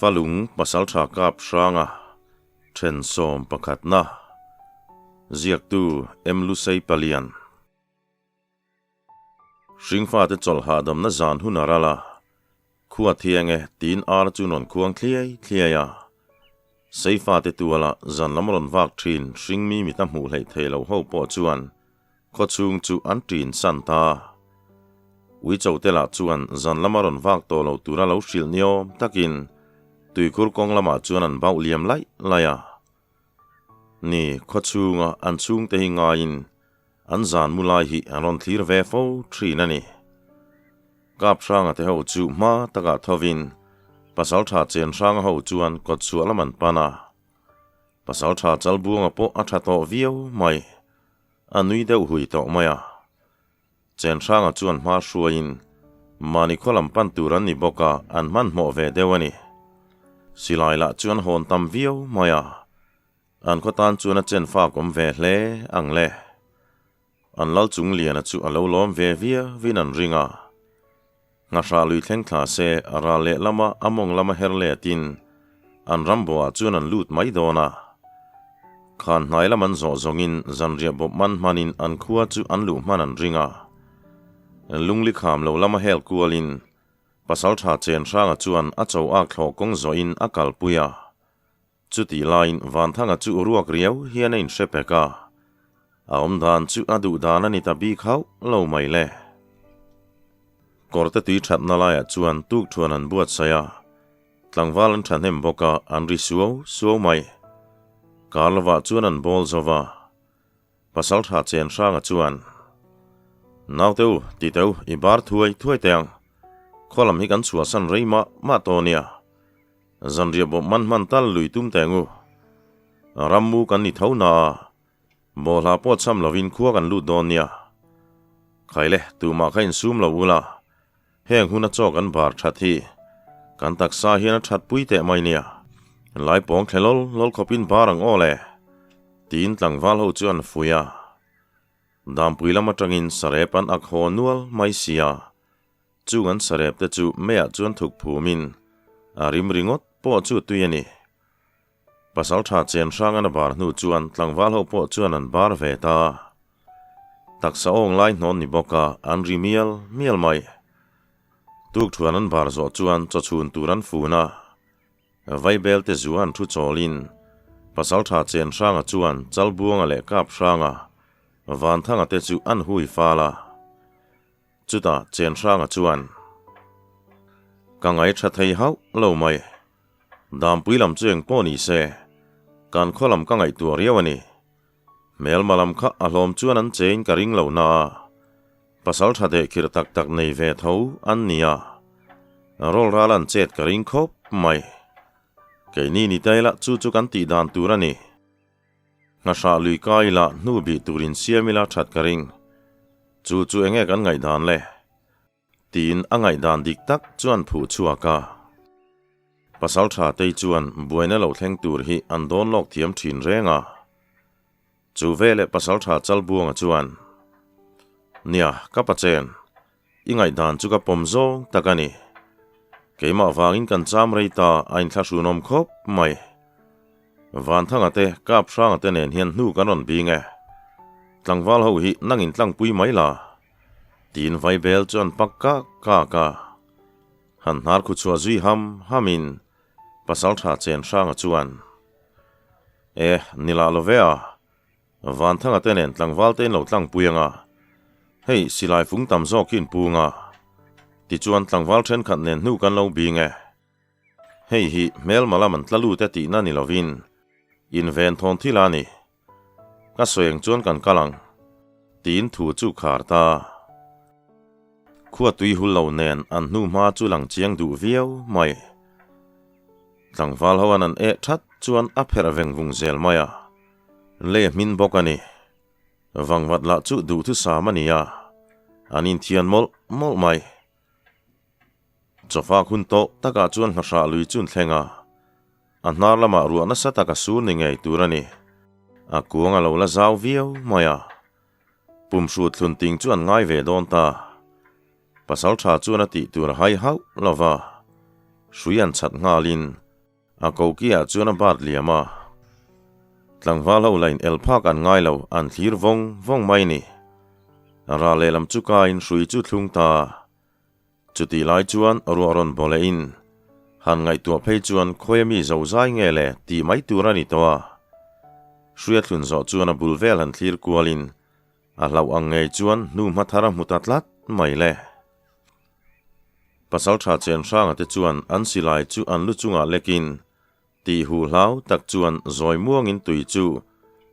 Falung Pasaltha Kap Hranga then 11na Ziaktu M Lusei Palian Hringfate chawlh hahdamna zan hun a ral a, Khua thiang e tiin ar chu rawn khuang thliai thliai a. Seifate tuala zan lam rawn vak thin hringmi mit a hmuh hleih thei lo ho pawh chuan Khawchhung chu an ṭin san ta. Uicho te lah chuan zan lama rawn vak tawh lo tura lo hrilh niawm takin tuikhur kawng lamah chuan an bauh liam laih laih a. Ni, khawchhunga an chhungte hi ngaiin an zan mu lai hi an rawn thlir ve fo ṭhin a ni. Kaphranga te ho chu hma takah thovin Pasalṭha Chenhranga ho chuan kawtchhuah lam an pan a. Pasalṭha Chalbuanga pawh a ṭha tawh viau mai. A nui deuh hui tawh mai a. Chenhranga chuan hma hruaiin mahni khaw lam pan tur an ni bawk a, an hmanhmawh ve deuh a ni. Silai lah chu an hawn tam viau mai a, an khaw tan chuan a chen fak awm ve hle ang le. An lal chung liana chu a lo lawm ve viauin an ring a. Nghahrah lui thleng thla se a ral leh lama a mawng lama her letin an rambuah chuan an lut mai dawn a. Khan hnai lam an zawh zawngin zanriah bawp man hmanin an khua chu an luh hman an ring a. Lungli kham lo lama hel kualin Pasaltha Chenhranga chuan a cho ak thlawh kawng zawhin a kalpui a. Chutih laiin Vanthanga chu ruak riau hian a inhre pek a, a awm dan chu a duh dan a ni ta bik hauh lo mai le. Kawrte tui thatna laiah chuan tukthuan an buatsaih a, tlangval an thahnem bawk a, an ri suau suau mai. Kar lovah chuan an bawl zo va, Pasaltha Chenhranga chuan, Naute u, ti teh u, i bar thuai thuai teh ang. Khaw lam hi kan chhuahsan rei mah mah tawh nia. Zanriah bawp man hman tal lui tum teh ngu. Rammu kan ni tho na a, bawlhla pawh cham lovin khua kan lut dawn nia. Khaile, tumah kha insum lo ula, heng huna chaw kan bar that hi kan taksa hian a that pui teh mai nia. Lai pawng thle lawl lawl khawpin bar ang aw le, tiin tlangval ho chu an fuih a. Dampui lam atangin sarep an ak haw nual mai sia. Chung an sarep te chu meiah chuan thuk phumin a rim ringawt pawh chu tui a ni. Pasaltha chen hrang an a bar hnu chuan tlangval ho pawh chuan an bar ve ta. Taksa awng lai hnawn ni bawk a, an ri mial mial mai. Tukthuan an bar zawh chuan chawchhun tur an fun a. Vaibel te zu an thu chawlin Pasaltha chen hranga chuan Chalbuanga leh Kap hranga Vanthanga te chu an hui fal a. Chutah Chenhranga chuan, Ka ngaihṭha thei hauh lo mai. Dampui lam chu eng pawh ni se, kan khaw lam ka ngaihtuah riau a ni. Hmelma lam kha a hlawm chuan an chein ka ring lo na a, pasal ṭha dehkhirh tak tak nei ve tho an ni a, rawl ral an chet ka ring khawp mai. Keini ni ta ila chu chu kan tih dan tur a ni. Nghahrah lui ka ila hnu bih tur in siam ila that ka ring. Chu chu enge kan ngaihdan le? Tiin a ngaihdan dik tak chuan phuh chhuak a. Pasal tha tei chuan buaina lo thleng tur hi an dawn lawk thiam thin reng a. Chu veleh pasal tha Chalbuanga chuan, Nia, ka pachen, I ngaihdan chu ka pawm zawng tak a ni. Keimah vangin kan cham rei ta a inthlahrunawm khawp mai. Vanthanga te, Kaphranga te nen hian hnu kan rawn bing e. Tlangval ho hi nang intlangpui mai la. Tiin Vaibel chu an pak kak kak a. Han hnar khu chhuah zui ham hamin Pasaltha Chenhranga chuan, E, ni lah lo ve a. Vanthanga te nen tlangval te in lo tlangpui ang a, hei silai fung tam zawk hi in pung a, tichuan tlangval thenkhat nen hnu kan lo bing e. Hei hi hmelma lam an tla lut e tihna ni lovin inven thawn thil a ni. Ka sawi ang chuan kan kal ang, tiin thu chu khar ta. Khua tui hul lo nen an hnu hma chu lang chiang duh viau mai. Tlangval ho an an eh that chuan a pherh veng vung zel mai a. Le hmin bawk a ni. Vangvat lah chu duhthusam a ni a, an inthian mawlh mawlh mai. Chawfak hun tawh takah chuan nghahrah lui chu an thleng a, a hnar lamah ruah nasa tak a sur ni ngei tur a ni. A kuang a lo la zau viau mai a, pumhrut thlun ting chu an ngai ve dawn ta. Pasal tha chuan a tih tur a hai hauh lo va, hrui an chhat nghalin. A kokiah chuan a bat liam a. Tlangval ho lain el phak an ngai lo, an thlir vawng vawng mai ni. Ral lehlam chu kaiin hrui chu thlung ta. Chutih lai chuan ruah rawn baw leh in han ngaihtuah phei chuan khawi ami zo zai nge le tih mai tur a ni tawh a. Hruia thlun zawh chuan a bul vel han thlir kual in a hlauh ang ngei chuan hnu hma thar a hmu ta tlat mai le. Pasaltha Chenhranga te chuan an silai chu an lu chungah lek in tih huh hlau tak chuan zawi muangin tui chu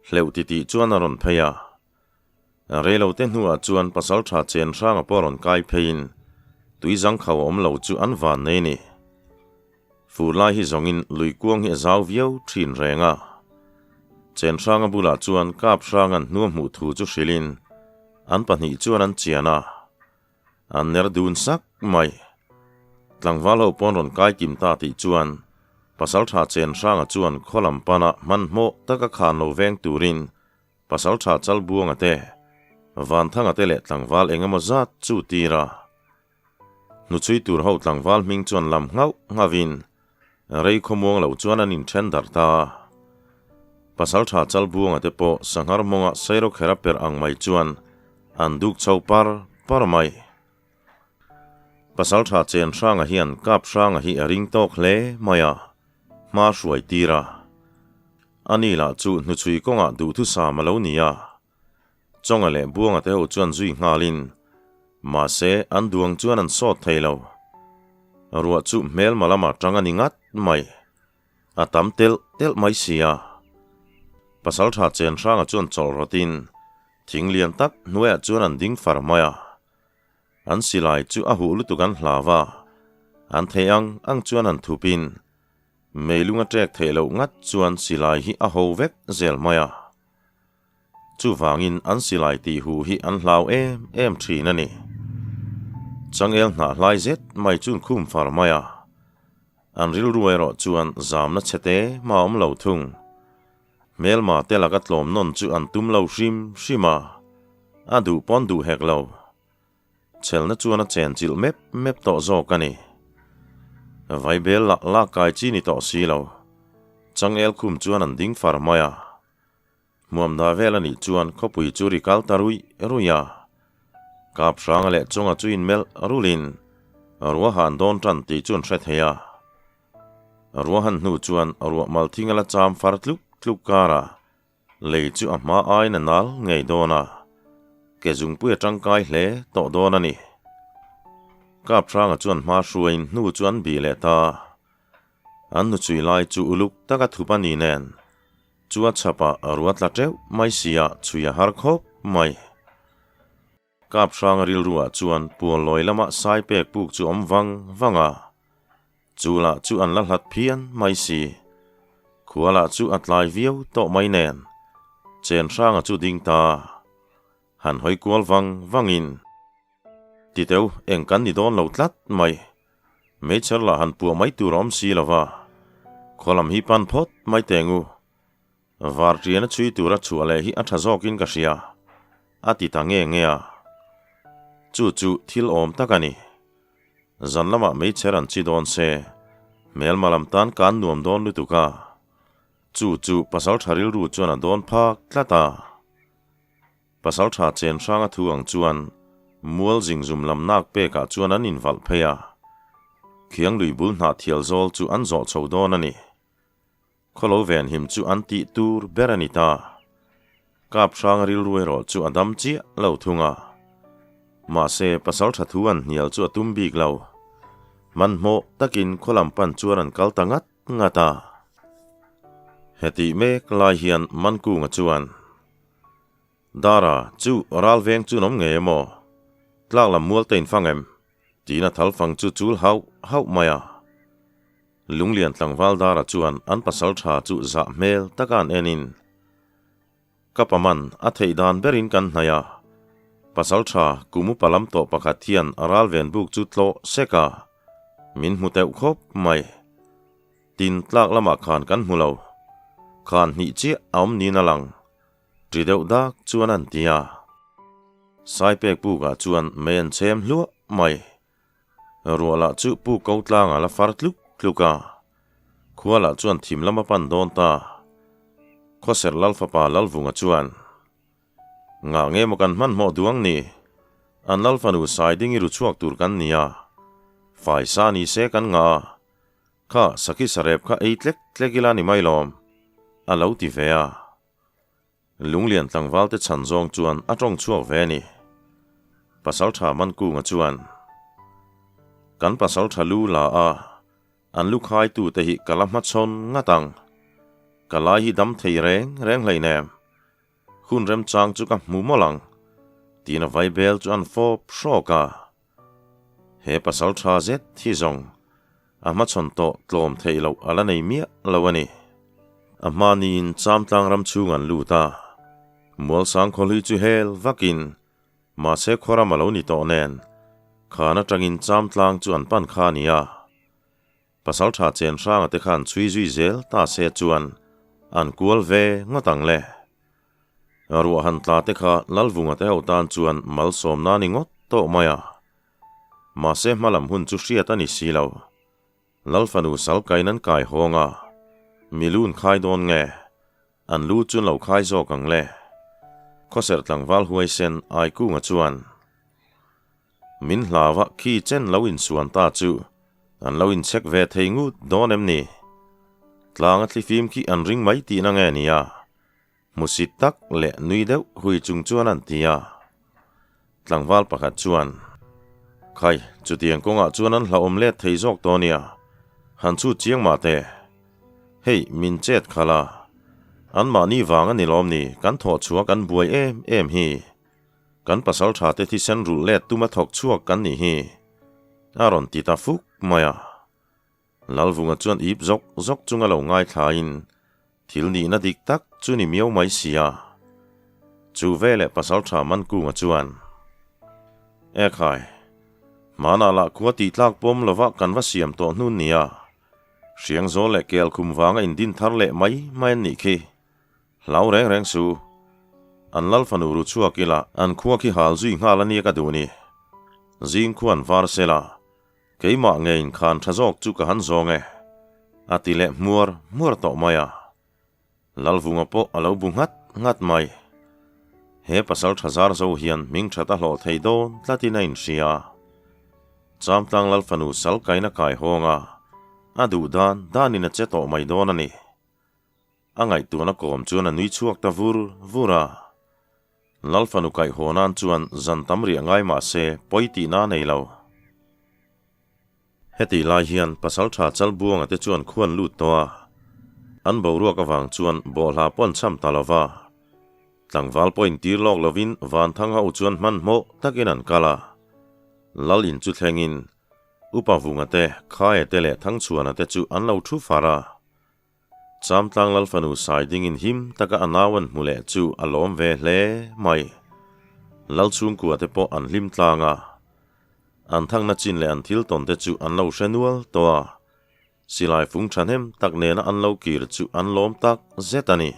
hleuh titih chuan a rawn phei a. Reilote hnuah chuan pasaltha chen hranga pawh rawn kai pheiin tui zangkhau a awm lo chu an van nei ni. Fur lai hi zawngin lui kuang hi a zau viau thin reng a. Chen hranga bulah chuan kap hranga'n hnua hmuh thu chu hrilhin an pahnih chuan an chian a. An ner dun sak mai. Tlangval ho pawn rawn kai kim ta tih chuan pasaltha chen hranga chuan khaw lam pana hmanhmawh taka khan lo veng turin Pasalṭha Chalbuanga te, Vanthanga te leh tlangval eng emaw zat chu tir a. Hnuchhui tur ho tlangval hming chuan lam nghauh nghavin rei khawmuang lo chuan an inṭhen darh ta a. Pasalṭha Chalbuanga te pawh sanghar mawnga sairawkherh a perh ang mai chuan an duk chho par par mai. Pasalṭha Chenhranga hian Kaphranga hi a ring tawk hle mai a, hma hruai tir a. Ani lah chu hnuchhui kawngah duhthusam a lo ni a. Chawnga leh Buanga te ho chuan zui nghalin, mahse an duang chuan an sawt thei lo. Ruah chu hmelma lamah tang a ni ngat mai. A tam telh telh mai si a. Pasaltha Chenhranga chuan chawlh rawtin thing lian tak hnuaiah chuan an ding far mai a. An silai chu a huh lutuk an hlau a, an theih ang ang chuan an thupin Meilung a ṭek theih loh ngat chuan silai hi a ho vek zel mai a. Chuvangin an silai tih huh hi an hlau em em ṭhin a ni. Changel hnah hlai zet mai chuan khum far mai a. An rilru erawh chuan zamna chhe te mah a awm lo thung. Hmelma te laka tlawm nawn chu an tum lo hrim hrim a, a duh pawn duh hek lo. Chelna chuan a chen chilh mep mep tawh zawk a ni. Vaibel lah lak kai chi ni tawh si lo. Changel khum chuan an ding far mai a. Hmuam dah vel a nih chuan khawpui chu ri kal ta ruih ruih a. Kap hranga leh chawnga chu inmelh rulhin ruaha an dawn tan tih chu an hre thei a. Ruahan hnu chuan ruah malthing a la cham far tluk tluk kar a. Lei chu a hma aiin a nal ngei dawn a, ke zungpui a tangkai hle tawh dawn a ni. Kaphranga chuan hma hruaiin hnu chu an bih leh ta. An hnuchhui lai chu uluk taka thup a ni nen, chu a chhapah a rua tla teuh mai sia chhui a har khawp mai. Kaphranga rilruah chuan Pualawi lama sai pek puk chu awm vang vang a, chu lah chu an la hlat phian mai si. Khua lah chu a tlai viau tawh mai nen, Chenhranga chu ding ta. Han hawi kual vang vangin, Titeu, eng kan ni dawn lo tlat mai. Meichher lah han puah mai tur a awm si lo va, khaw lam hi pan phawt mai teng u. Varṭiana chhui tura chhuah leh hi a ṭha zawkin ka hria, a ti ta nge nge a. Chu chu thil awm tak a ni. Zan lamah meichher an chi dawn se, hmelma lam tan kan nuam dawn lutuk a. Chu chu pasalṭha rilru chuan a dawn phak tlat a. Pasalṭha chen hranga thu ang chuan mual zingzum lam nak pekah chuan an invalh phei a. Khiang lui bul hnah thial zawl chu an zawh chho dawn a ni. Khawlo venhim chu an tih tur ber a ni ta. Kap hrang rilru erawh chu a dam chiah lo thung a. Mahse, pasalṭha thu an hnial chu a tum bik lo. Hmanhmawh takin khaw lam pan chuan an kal ta ngat ngat a. Hetih mek lai hian Mankunga chuan, Dara, chu ral veng chu an awm ngei emaw? Tlak lam mual te in fang em? Tiin a thal fang chu chul hauh hauh mai a. Lunglian tlangval Dara chuan an pasal tha chu zah hmel taka an enin, Ka pa man, a theih dan berin kan hnaih a. Pasal tha kum upa lam tawh pakhat hian a ral ven buk chu tlawh sek a, min hmu teuh khawp mai. Tin, tlak lamah khan kan hmu lo. Khan hnih chiah a awm niin a lang. Ṭi deuh dak chuan an ti a. Saipek pukah chuan mei an chhem hluah mai. Ruah lah chu pu ko tlangah la far tluk tluk a. Khua lah chuan thim lam a pan dawn ta. Khawserh Lal fapa Lalvunga chuan, Ngah nge maw kan hmanhmawh duh ang ni? An Lal fanu Saiding i ru chhuak tur kan ni a, faisa ni se kan ngah a, kha sakhi sarep kha ei tlek tlek ila ni mai lawm, a lo ti ve a. Lunglian tlangval te chhan zawng chuan a tawng chhuak ve a ni. Pasaltha Mankunga chuan, Kan pasaltha lu la a, an lu khaitu te hi ka la hmachhawn ngat ang. Ka lai hi dam thei reng reng hleinem. Hun remchang chu ka hmu mawlh ang, tiin a vaibel chu an fawp hrawk a. He pasaltha zet hi zawng A hmachhawn tawh tlawm theih loh a la nei miah lo a ni. A hmaniin Chamtlang ram chhung an lut a, Mualsang khawhlui chu hel vakin mahse khuaram a lo ni tawh nen khan atangin Chamtlang chu an pan kha a ni a. Pasaltha Chenhranga te khan chhui zui zel ta se chuan an kual ve ngawt ang le. Ruah han tla te kha Lalvunga te ho tan chuan malsawmna a ni ngawt tawh mai a. Mahse hmalam hun chu hriat a ni si lo. Lal fanu sal kain an kai hawng a, mi lu an khai dawn nge? An lu chu an lo khai zawk ang le. Khawserh tlangval huaisen Aikunga chuan, Min hlauva khi chen lo insuan ta chu an lo inchhek ve thei ngut dawn em ni? Tlanga thlifim khi an ring mai tihna nge nia? Hmusit tak leh nui deuh hui chung chuan an ti a. Tlangval pakhat chuan, Khai, chutiang kawngah chuan an hlauhawm let thei zawk tawh nia, han chhut chiang mah teh. Hei, min chet khalh a, anmahni vang a ni lawm ni, kan thawh chhuah kan buai em em hi. Kan pasal tha te thisen rulh let tuma thawk chhuak kan nih hi, a rawn ti ta fuk mai a. Lalvunga chuan ip zawk zawk chunga lo ngaithlain thil nihna dik tak chu ni miau mai si a. Chu veleh Pasaltha Mankunga chuan, Ekhai, hmanah lah khua tih tlak pawm lova kan va siam tawh hnun nia, Hriangzawl leh Kelkhum vanga indin thar leh mai mai an nih khi. Hlau reng reng su. An lal fanu ru chhuak ila an khua khi hal zui nghal a nia ka duh ni. Zing khuan var sela. Keimah nge inkhan tha zawk chu ka han zawng e, a ti leh hmuar hmuar tawh mai a. Lalvunga pawh a lo bu nghat nghat mai. He pasal tha zar zo hian hming that a hlawh thei dawn tlatin a inhria. Chamtlang Lal fanu sal kaina kai hawng a, a duh dan danin a che tawh mai dawn a ni. A ngaihtuahna kawm chuan a nui chhuak ta vur vur a. Lal fanu kaihhaw nan chuan zan tam riah ngai mah se pawi tihna a nei lo. Hetih lai hian Pasaltha Chalbuanga te chuan khuan lut tawh a, an boruak avang chuan bawhhla pawh an cham ta lo va. Tlangval pawh intir lawk lovin Vanthang ho chuan hmanhmawh takin an kal a. Lal in chu thlengin Upa Vunga te, Khaia te leh Thangchhuana te chu an lo thu far a. Chamtlang Lal fanu Saidingin him taka a nau an hmu leh chu a lawm ve hle mai. Lal chhungkua te pawh an hlim tlang a. An thangna chin leh an thil tawn te chu an lo hre nual tawh a. Silai fung thahnem tak nena an lo kir chu an lawm tak zet a ni.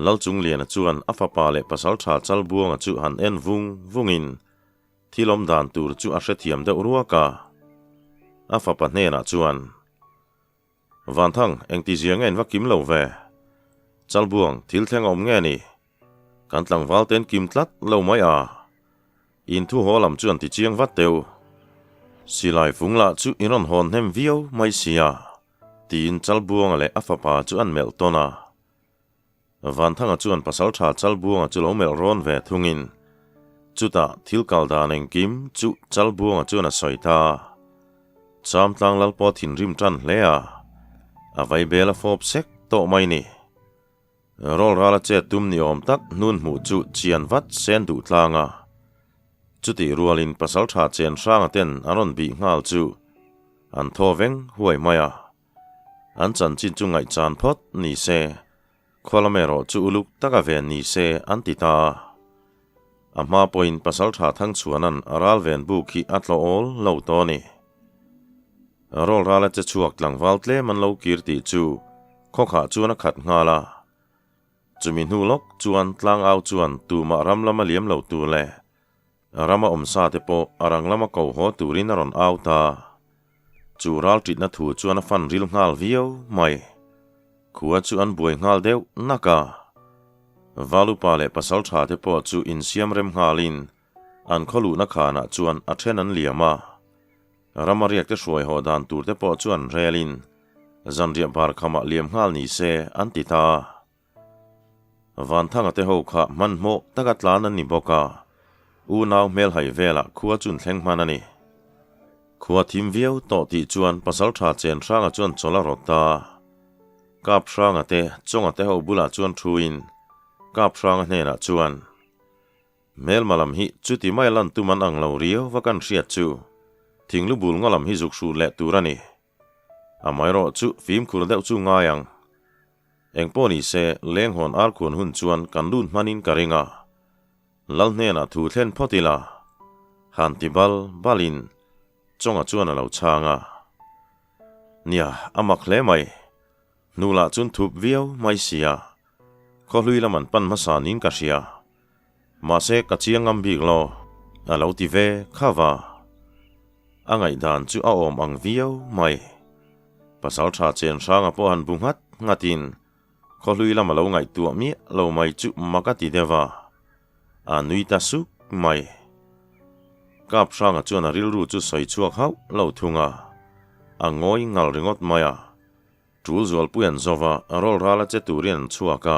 Lal Chungliana chuan a fapa leh pasaltha Chalbuanga chu han en vung vungin thil awm dan tur chu a hrethiam deuh ruak a. A fapa hnenah chuan. Vanthang, engtizia nge in va kim lo ve? Chalbuang, thil thleng a awm nge ni? Kan tlangval te an kim tlat lo mai a. In thu haw lam chu an ti chiang vat teu. Silai fung lah chu in rawn hawn hnem viau mai sia, tiin Chalbuanga leh a fapa chu an melh tawn a. Vanthanga chuan Pasaltha Chalbuanga chu lo melh rawn ve thungin, chutah thil kal dan engkim chu Chalbuanga chuan a sawi ta. Chamtlang lal pawh thinrim tan hle a, a vaibel a fawp sek tawh mai ni. Rawlral a chet tum ni awm tak hnun hmuh chu chian vat sen duh tlang a. Chutih rualin Pasaltha Chenhranga ten an rawn bih nghal chu an thaw veng huai mai a. An chanchin chu ngaihchan phawt ni se, khua lam erawh chu uluk taka ven ni se an ti ta a. A hma pawhin Pasaltha Thangchhuana'n a ral ven buk hi a tlawh awl lo tawh a ni. Rawlrala che chhuak tlangval tlem an lo kir tih chu khawkhah chuan a khat nghal a. Chumi hnu lawk chuan tlangau chuan tumah ram lama liam lo tur leh Rama awmsa te pawh a rang lama ko haw turin a rawn au ta. Chu ralṭitna thu chuan a fan ril nghal viau mai. Khua chu an buai nghal deuh nak a. Valupa leh pasalṭha te pawh chu insiam rem nghalin an khaw luhna khanah chuan a then an liam a. Rama riak te hruai haw dan tur te pawh chuan relin zanriah bar khamah liam nghal ni se an ti ta. Vanthanga te ho kha hmanhmawh taka tlan an ni bawk a, unau hmelhai velah khua chun thleng hman a ni. Khua thim viau tawh tih chuan Pasaltha Chenhranga chuan chawlh a rawt ta. Kaphranga te Chawnga te ho bulah chuan thuin Kaphranga hnenah chuan, Hmelma lam hi chuti mai lan tum an ang lo riau va kan hriat chu thinglu bul ngaw lam hi zuk hrut leh tur a ni. Amaherawh chu fimkhur deuh chu ngai ang. Engpawh ni se, lenghawn arkhuan hun chuan kan lut hmanin ka ring a. Lal hnenah thu thlen phawt ila, han ti bal balin Chawnga chuan a lo chhang a. Nia, a mak hle mai. Hnu lah chun thup viau mai sia. Khawhlui lam an pan hmasa niin ka hria. Mahse ka chiang ngam bik lo, a lo ti ve kha va. A ngaihdan chu a awm ang viau mai. Pasal tha chen hranga pawh han bu nghat nghatin khawhlui lam a lo ngaihtuah miah lo mai chu mak a ti deuh a, a nui ta suk mai. Kap hranga chuan a rilru chu sawi chhuak hauh lo thung a, a ngawi ngal ringawt mai a. Tul zualpui an zawv a, rawl ral a che turin an chhuak a,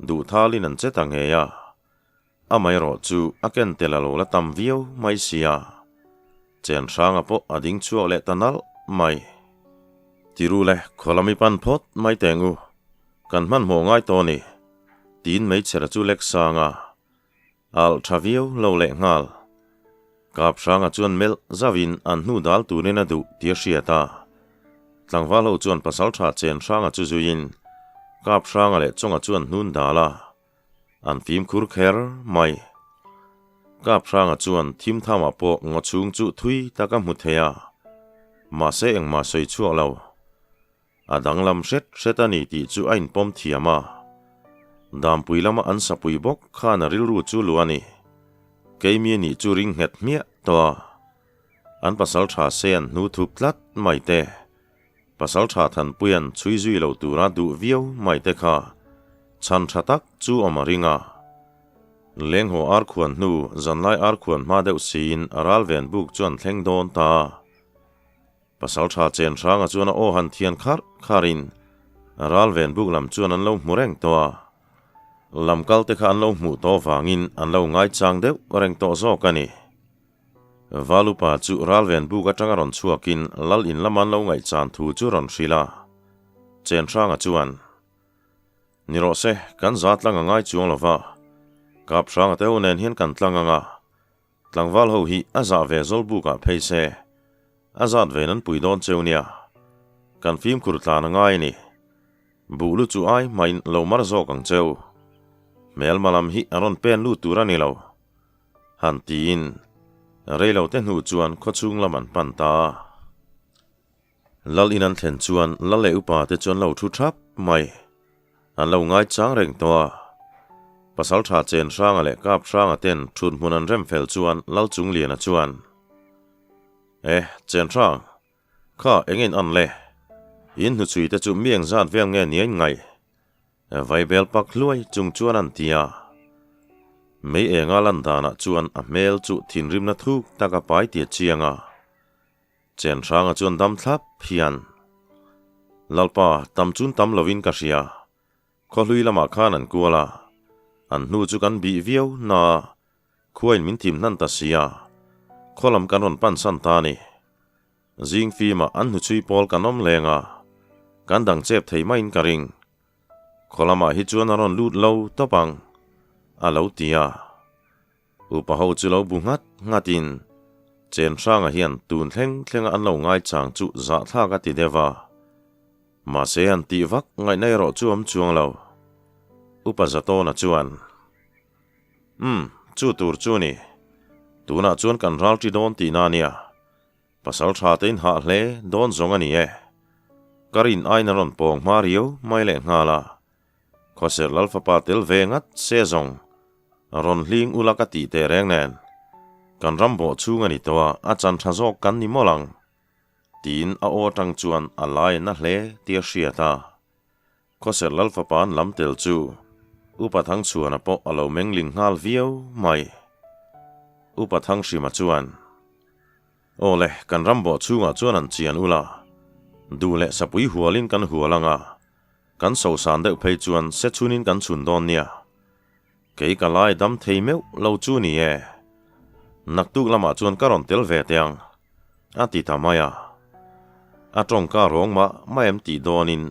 duhthalin an che ta ngei a. Amaherawh chu a ken tel a lo la tam viau mai sia. Chen hranga pawh a ding chhuak leh ta nalh mai. Tiru le, khaw lam i pan phawt mai teng u, kan hmanhmawh ngai tawh a ni, tiin hmeichhera chu lek sang a. Alh tha viau lo leh nghal. Kap hranga chuan melh zauhin an hnu dal turin a duh tih a hriat a. Tlangval ho chuan pasal tha chen hranga chu zuiin Kap hranga leh chawnga chuan hnun dal a. An fimkhur kher mai. Kap hranga chuan thim thamah pawh ngaw chhung chu thui tak a hmu thei a. Mahse engmah sawi chhuak lo. A danglam hret hret a ni tih chu a inpawm thiam a. Dampui lama an sapui bawk khan a rilru chu luh a ni. Keimi nih chu ring nghet hmiah tawh a. An pasal tha se an hnu thup tlat mai te. Pasal tha Thanpuia'n chhui zui lo tura duh viau mai te kha chhan tha tak chu awm a ring a. Lenghaw arkhuan hnu zanlai arkhuan hma deuh siin a ralven buk chu an thleng dawn ta. Pasal tha chen hranga chuan a aw han thian kharh kharin ral ven buk lam chuan an lo hmu reng tawh a. Lam kal te kha an lo hmuh tawh vangin an lo ngaichang deuh reng tawh zawk a ni. Valupa chu ral ven buk atanga rawn chhuakin lal in lama an lo ngaihchan thu chu rawn hrilh a. Chen hranga chuan, Ni rawh se, kan za tlang a ngai chuang lova, kap hranga te ho nen hian kan tlang ang a, Tlangval ho hi a zah ve zawl buk ah phei se, a zat ve nan pui dawn cheu nia. Kan fimkhur tlan a ngai a ni. Buh lu chu ai hmain lo mar zawk ang cheu. Hmelma lam hi a rawn pen lut tur a ni lo. Han tiin rei lo te hnu chuan khawchhung lam an pan ta. Lal in an thlen chuan lal leh upa te chu an lo thu thap mai. An lo ngaichang reng tawh a. Pasal tha chen hranga leh kap hranga ten thut hmun an rem fel chuan Lal Chungliana chuan, E, chen hrang, kha eng in an le? In hnuchhui te chu mi engzat vel nge ni a in ngaih? Vaibel pak hluai chung chuan an ti a. Mei enga lan danah chuan a hmel chu thinrimna thuk tak a pai tia chiang a. Chen hranga chuan dam thlap hian, Lalpa, tam chun tam lovin ka hria. Khawhlui lamah khan an kual a, an hnu chu kan bih viau na a, khuain min thim hnan ta si a, khaw lam kan rawn pan san ta a ni. Zing fimah an hnuchhui pawl kan awm leng a, kan dang chep thei maiin ka ring. Khaw lamah hi chuan a rawn lut lo tawp ang, a lo ti a. Upa ho chu lo bu nghat nghatin Chen Hranga hian tun thleng thlenga an lo ngaichang chu zahthlak a ti deuh a. Mahse an tih vak ngaihna erawh chu awm chuang lo. Upa Zatawna chuan, Umm, chu tur chu ni. Tunah chuan kan ral ṭi dawn tihna a nia. Pasal tha te in hah hle dawn zawng a ni e. Ka rin aiin a rawn pawng hma riau mai leh nghal a. Khawser Lal fapa tel ve ngat se zawng rawn hling ula ka tih teh reng nen kan ram bawh chhung a ni tawh a, a chan tha zawk kan ni mawlh ang. Tiin a aw atang chuan a lai na hle tih a hriat a. Khawser Lal fapa an lam tel chu Upa Thangchhuana pawh a lo mengling nghal viau mai. Upa Thanghrima chuan, Aw le, kan ram bawh chhungah chuan an chian ula, duh leh sapui hualin kan hual ang a, kan sosan deuh phei chuan se chhunin kan chhun dawn nia. Kei ka lai dam thei meuh lo chu ni e. Naktuk lamah chuan ka rawn tel ve teh ang, a ti ta mai a. A tawngka rawng mah mah em tih dawnin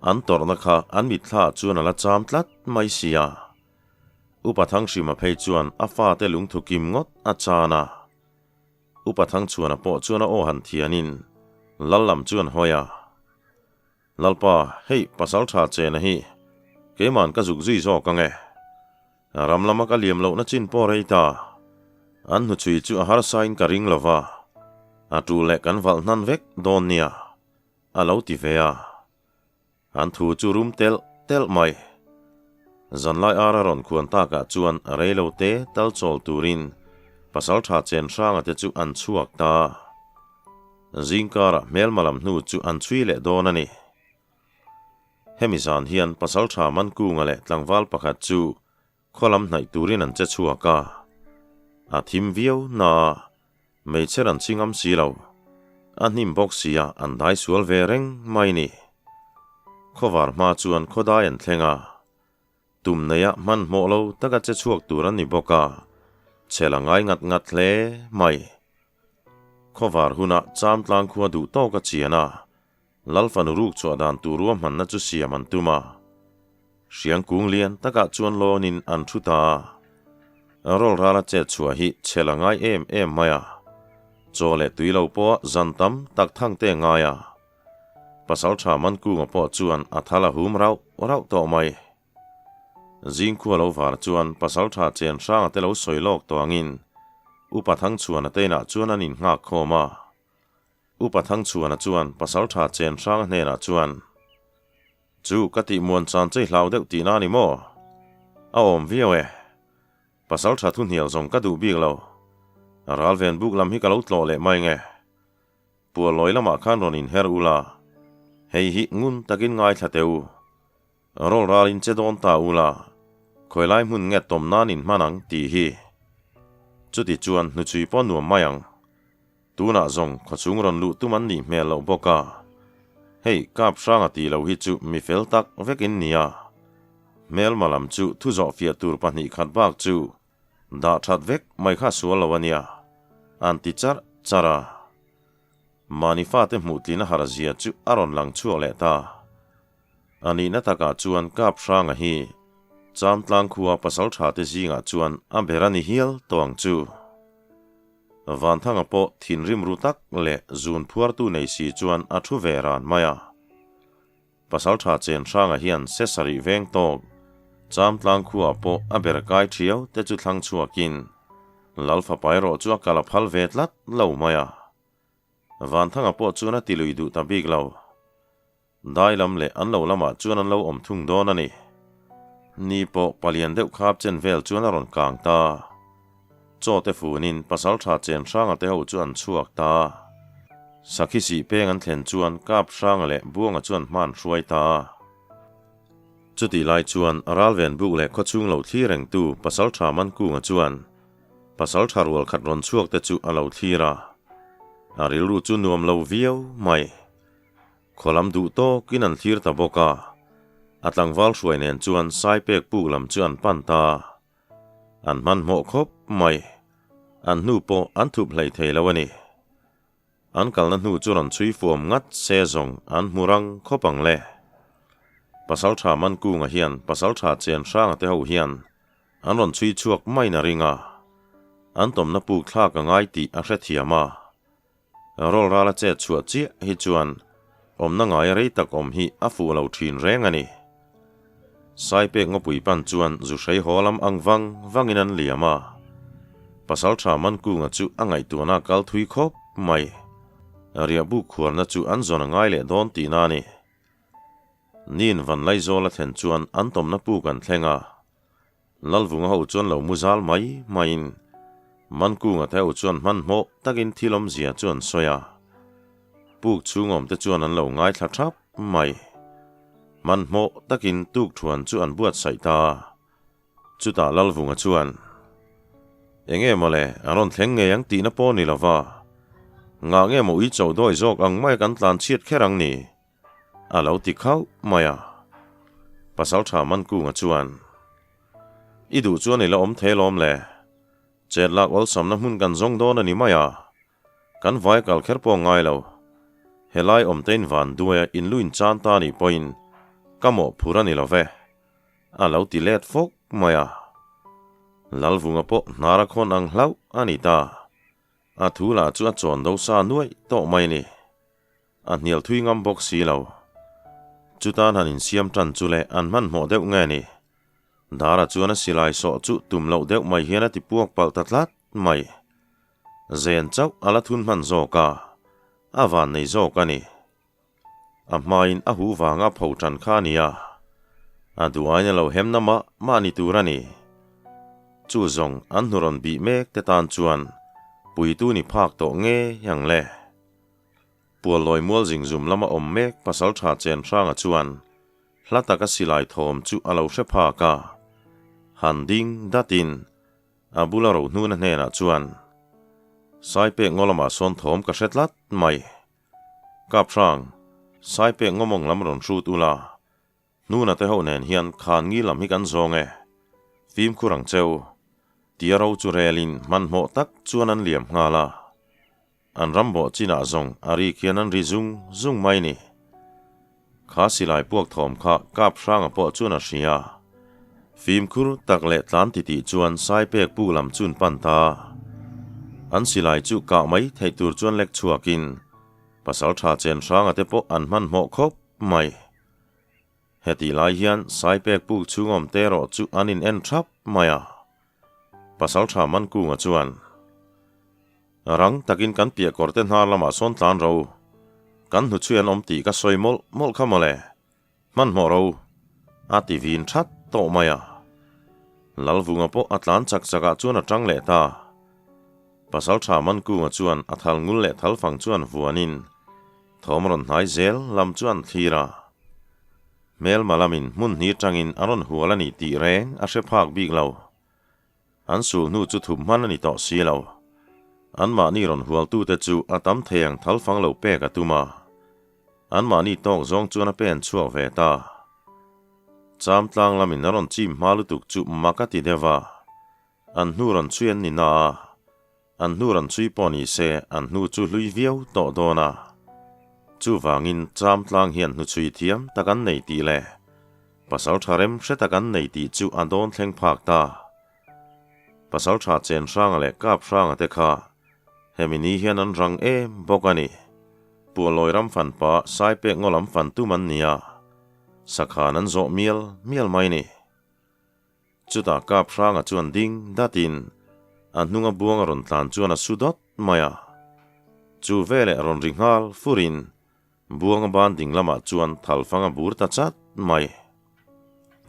an tawrhna kha an mitthla ah chuan a la cham tlat mai sia. Upa Thanghrima phei chuan a fate lungthu kim ngawt a chan a. Upa Thangchhuana pawh chuan a aw han thianin Lal lam chuan hawi a. Lalpa, hei pasal tha chena hi keiman ka zuk zui zawk ang e. Ram lama ka liam lohna chin pawh rei ta. An hnuchhui chu a harsain ka ring lo va, a tul leh kan valh hnan vek dawn nia, a lo ti ve a. An thu chu rum telh telh mai. Zanlai ara rawn khuan takah chuan rei lo te tal chawl turin pasal tha chen hranga te chu an chhuak ta. Zingkarah hmelma lam hnu chu an chhui leh dawn a ni. Hemi zan hian Pasaltha Mankunga leh tlangval pakhat chu khaw lam hnaih turin an che chhuak a. A thim viau naa hmeichher an chhi ngam si lo. A hnim bawk sia an dai sual ve reng mai ni. Khawvar hma chuan khawdai an thleng a. Tum neia hmanhmawh lo taka che chhuak tur an ni bawk a, chhel a ngai ngat ngat hle mai. Khawvar hunah Chamtlang khua duh tawk a chian a, Lal fanu ruk chhuah dan tur ruahmanna chu siam an tum a. Hriang kung lian takah chuan lawnin an thu ta a. Rawl rala chet chhuah hi chhel a ngai em em mai a, chaw leh tui lo pawha zan tam tak thang te ngai a. Pasalṭha Mankunga pawh chuan a thal a hum rauh rauh tawh mai. Zingkhua lo var chuan Pasalṭha Chenhranga te lo sawi lawk tawh angin Upa Thangchhuana te inah chuan an innghak khawm a. Upa Thangchhuana chuan Pasalṭha Chenhranga hnenah chuan, Chu ka tih muan chan chei hlau deuh tihna a ni maw? A awm viau e. Pasalṭha thu hnial zawng ka duh bik lo. Ralven buk lam hi ka lo tlawh leh mai nge. Pualawi lamah khan rawn inher ula, hei hi ngun takin ngaithla teh u. Rawl ralin che dawn ta ula, khawi lai hmun nge tawm nan in hman ang tih hi. Chuti chuan hnuchhui pawh nuam mai ang. Tunah zawng khawchhung rawn luh tum an nih hmel loh bawk a. Hei kap hranga tih loh hi chu mi fel tak vek in nia. Hmelma lam chu thu zawh fiah tur 2 khat bak chu Dah that vek mai kha sual lo a nia, an ti charh charh a. Mahni fate hmuh tlin a har zia chu a rawn lang chhuak leh ta. A nihna takah chuan Kap Hranga hi Chamtlang khua pasal tha te zingah chuan a ber a ni hial tawh ang chu. Vanthanga pawh thinrim ru tak leh zun phuartu nei si chuan a thu ve ran mai a. Pasalṭha Chenhranga hian se sarih veng tawk Chamtlang khuaah pawh a ber kai ṭhiau te chu thlang chhuakin Lal fapa erawh chu a kal a phal ve tlat lo mai a. Vanthanga pawh chuan a ti lui duh ta bik lo. Dai lam leh an lo lamah chuan an lo awm thung dawn a ni. Ni pawh palian deuh khap chen vel chuan a rawn kang ta. Chaw te funin Pasalṭha Chenhranga te ho chu an chhuak ta. Sakhi sih peng an thlen chuan Kaphranga leh Buanga chuan hma an hruai ta. Chutih lai chuan Ralven buk leh khawchhung lo thlir rengtu Pasalṭha Mankunga chuan Pasalṭha rual khat rawn chhuak te chu a lo thlir a. A rilru chu nuam lo viau mai. Khaw lam duh tawkin an thlir ta bawk a. A tlangval hruai nen chuan Saipek puk lam chu an pan ta. An hmanhmawh khawp mai. An hnu pawh an thup hlei thei lo a ni. An kalna hnu chu rawn chhui fuam ngat se zawng an hmu rang khawp ang le. Pasaltha Mankunga hian Pasaltha Chenhranga te ho hian an rawn chhui chhuak maiin a ring a. An tawmna puk thlak a ngai tih a hrethiam a. Rawl rala chet chhuah chiah hi chuan awmna ngaia rei tak awm hi a fuh lo thin reng a ni. Saipek ngawpui pan chuan zu hrei haw lam ang vang vangin an liam a. Pasaltha Mankunga chu a ngaihtuahna a kal thui khawp mai. Riahbuk khuarna chu an zawn a ngai leh dawn tihna a ni. Nin Vanlaizawl a thlen chuan an tawmna puk an thleng a. Lalvunga ho chuan lo mu zal mai maiin Mankunga te ho chuan hmanhmawh takin thil awmzia chu an sawi a. Puk chhung awmte chuan an lo ngaithla thap mai. Hmanhmawh takin tukṭhuan chu an buatsaih ta a. Chutah Lalvunga chuan, Eng nge mawle, a rawn thleng ngei ang tihna pawh ni lova, ngah nge maw ui cho dawi zawk ang maia kan tlan chhiat kher ang ni? A lo ti khauh mai a. Pasalṭha Mankunga chuan, I duh chuan i la awm thei alawm le. Chet lak awlsamna hmun kan zawng dawn a ni mai a, kan vai kal kher pawh ngai lo. Helai awmtein van duaia inlu inchan ta nih pawhin ka mawhphur a ni lo ve. A lo ti let fawk mai a. Lalvunga pawh hnar a khawn ang hlauh a ni ta. A thu lah chu a chawn do sa nuaih tawh mai a ni. A hnial thui ngam bawk si lo. Chutan han insiam tan chu leh an hmanhmawh deuh nge ni? Dara chuan a silai sawh chu tum loh deuh mai hian a ti puak palh ta tlat mai. Zen chauh a la thun hman zawk a, a vannei zawk a ni. A hmain a huh vanga pho tan kha a ni a, a duh aiin a lo hem na mah mah ni tur a ni. Chu zawng an hnu rawn bih mek te tan chuan puitu ni phak tawh ngei ang le. Puallawi mual zingzum lama awm mek pasaltha Chenhranga chuan hla taka silai thawm chu a lo hre phak a, han ding datin a bula rohnuna hnenah chuan, Saipek ngaw lamah sawn thawm ka hre tlat mai. Kaphrang, Saipek ngaw mawng lam rawn hrut ula, hnuna te ho nen hian khan ngi lam hi kan zawng e, fimkhur ang cheu, tia ro chu relin hmanhmawh tak chuan an liam nghal a. An ram bawh chinah zawng a rik hian an ri zung zung mai ni. Kha silai puak thawm kha kap hranga pawh chuan a hria. Fimkhur tak leh tlan titih chuan Saipek pu lam chun pan ta. An silai chu kah mai theih tur chuan lek chhuakin pasaltha chen hranga te pawh an hmanhmawh khawp mai. Hetih lai hian Saipek puk chhung awm te erawh chu an in en thap mai a. Pasaltha Mankunga chuan, Rang takin kan piah kawr te hnar lamah sawn tlan ro. Kan hnuchhui an awm tih ka sawi mawlh mawlh kha mawle. Hmanhmawh ro. A ti vin that tawh mai a. Lalvunga pawh a tlan chak chakah chuan a tang leh ta. Pasaltha Mankunga chuan a thal ngul leh thal fang chuan vuanin thawm rawn hnai zel lam chu an thlir a. Hmelma lamin hmun hnih atangin a rawn hual a ni tih reng a hre phak bik lo. An sul hnu chu thup hman a ni tawh si lo. Anmahni rawn hualtute chu a tam thei ang thal fang lo pek a tum a. Anmahni tawk zawng chuan a pen chhuak ve ta. Cham tlang lamin a rawn chim hma lutuk chu mak a ti deuh a. An hnu rawn chhui an ni na a. An hnu rawn chhui pawh ni se an hnu chu hlui viau tawh dawn a. Chuvangin cham tlang hian hnuchhui thiam tak an nei tih leh pasal tha rem hre tak an nei tih chu a dawn thleng phak ta. Pasal tha chen hranga leh kap hranga te kha hemi ni hian an rang em bawk a ni. Pualawi ram fan pa Saipek ngaw lam fan tum an ni a, sakhan an zawh mial mial mai ni. Chutah kap hranga chuan ding datin a hnunga buang a rawn tlan chuan a su dawt mai a. Chu veleh rawn ri nghal furin buanga ban ding lamah chuan thalfang a bur ta chat mai.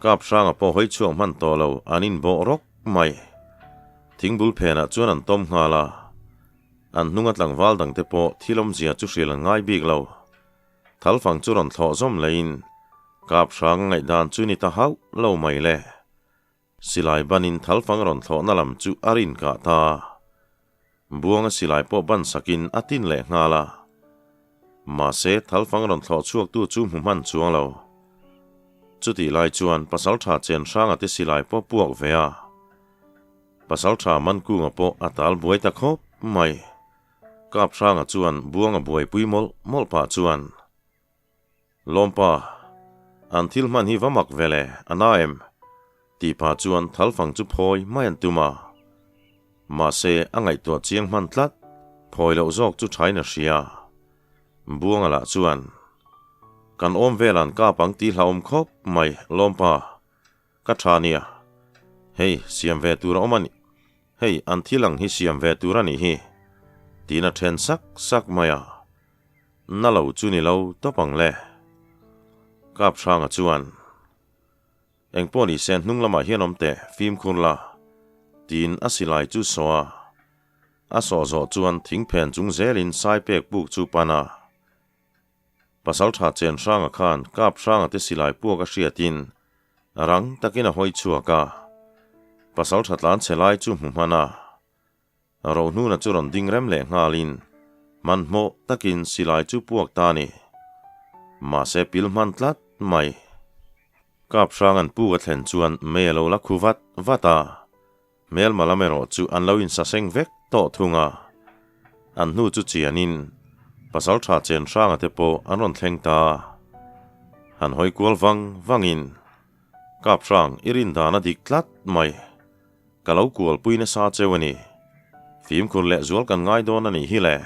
Kap hranga pawh hawi chhuak hman tawh lo an inbawh rawk mai. Thingbul phenah chuan an tawm nghal a. An hnunga tlangval dangte pawh thil awmzia chu hrilh an ngai bik lo. Thalfang chu rawn thlawh zawm leiin kap hrang a ngaihdan chu ni ta hauh lo mai le. Silai banin thalfang rawn thlawhna lam chu a rin kah ta. Buanga silai pawh ban sakin a tin leh nghal a. Mahse thalfang rawn thlawh chhuaktu chu hmu hman chuang lo. Chutih lai chuan pasaltha chen hranga te silai pawh puak ve a. Pasaltha Mankunga pawh a tal buai ta khawp mai. Kap hranga chuan buanga buaipui mawlh mawlh pah chuan, Lawmpa, an thil hman hi va mak ve le, a na em? tih pah chuan thalfang chu phawi mai an tum a. Mahse, a ngaihtuah chiang hman tlat, phawi loh zawk chu thain a hria. Buanga lah chuan, Kan awm vel an kap ang tih hlauhawm khawp mai, Lawmpa, Ka tha nia. Hei, siam ve tur a awm a ni. Hei, an thil ang hi siam ve tur a nih hi. Tiin a then sak sak mai a. Na lo chu ni lo tawp ang le. Kap hranga chuan, Engpawh ni se hnung lamah hian awm teh, fimkhur la. Tiin a silai chu sawh a. A sawh zawh chuan thingphen chung zelin Saipek puk chu pan a. Pasalṭha Chenhranga khan Kaphranga te silai puak a hriatin rang takin a hawi chhuak a, pasalṭha tlan chhe lai chu hmu hman a. Rohnuna chu rawn ding rem leh nghalin hmanhmawh takin silai chu puak ta a ni. Mahse pil hman tlat mai. Kaphranga'n puk a thlen chuan mei a lo la khu vat vat a. Hmelma lam erawh chu an lo insaseng vek tawh thung a, an hnu chu chianin Pasalṭha Chenhranga te pawh an rawn thleng ta. Han hawi kual vang vangin, Kaphrang i rin dan a dik tlat mai, ka lo kualpui nasa cheu a ni. Fimkhur leh zual kan ngai dawn a nih hi le.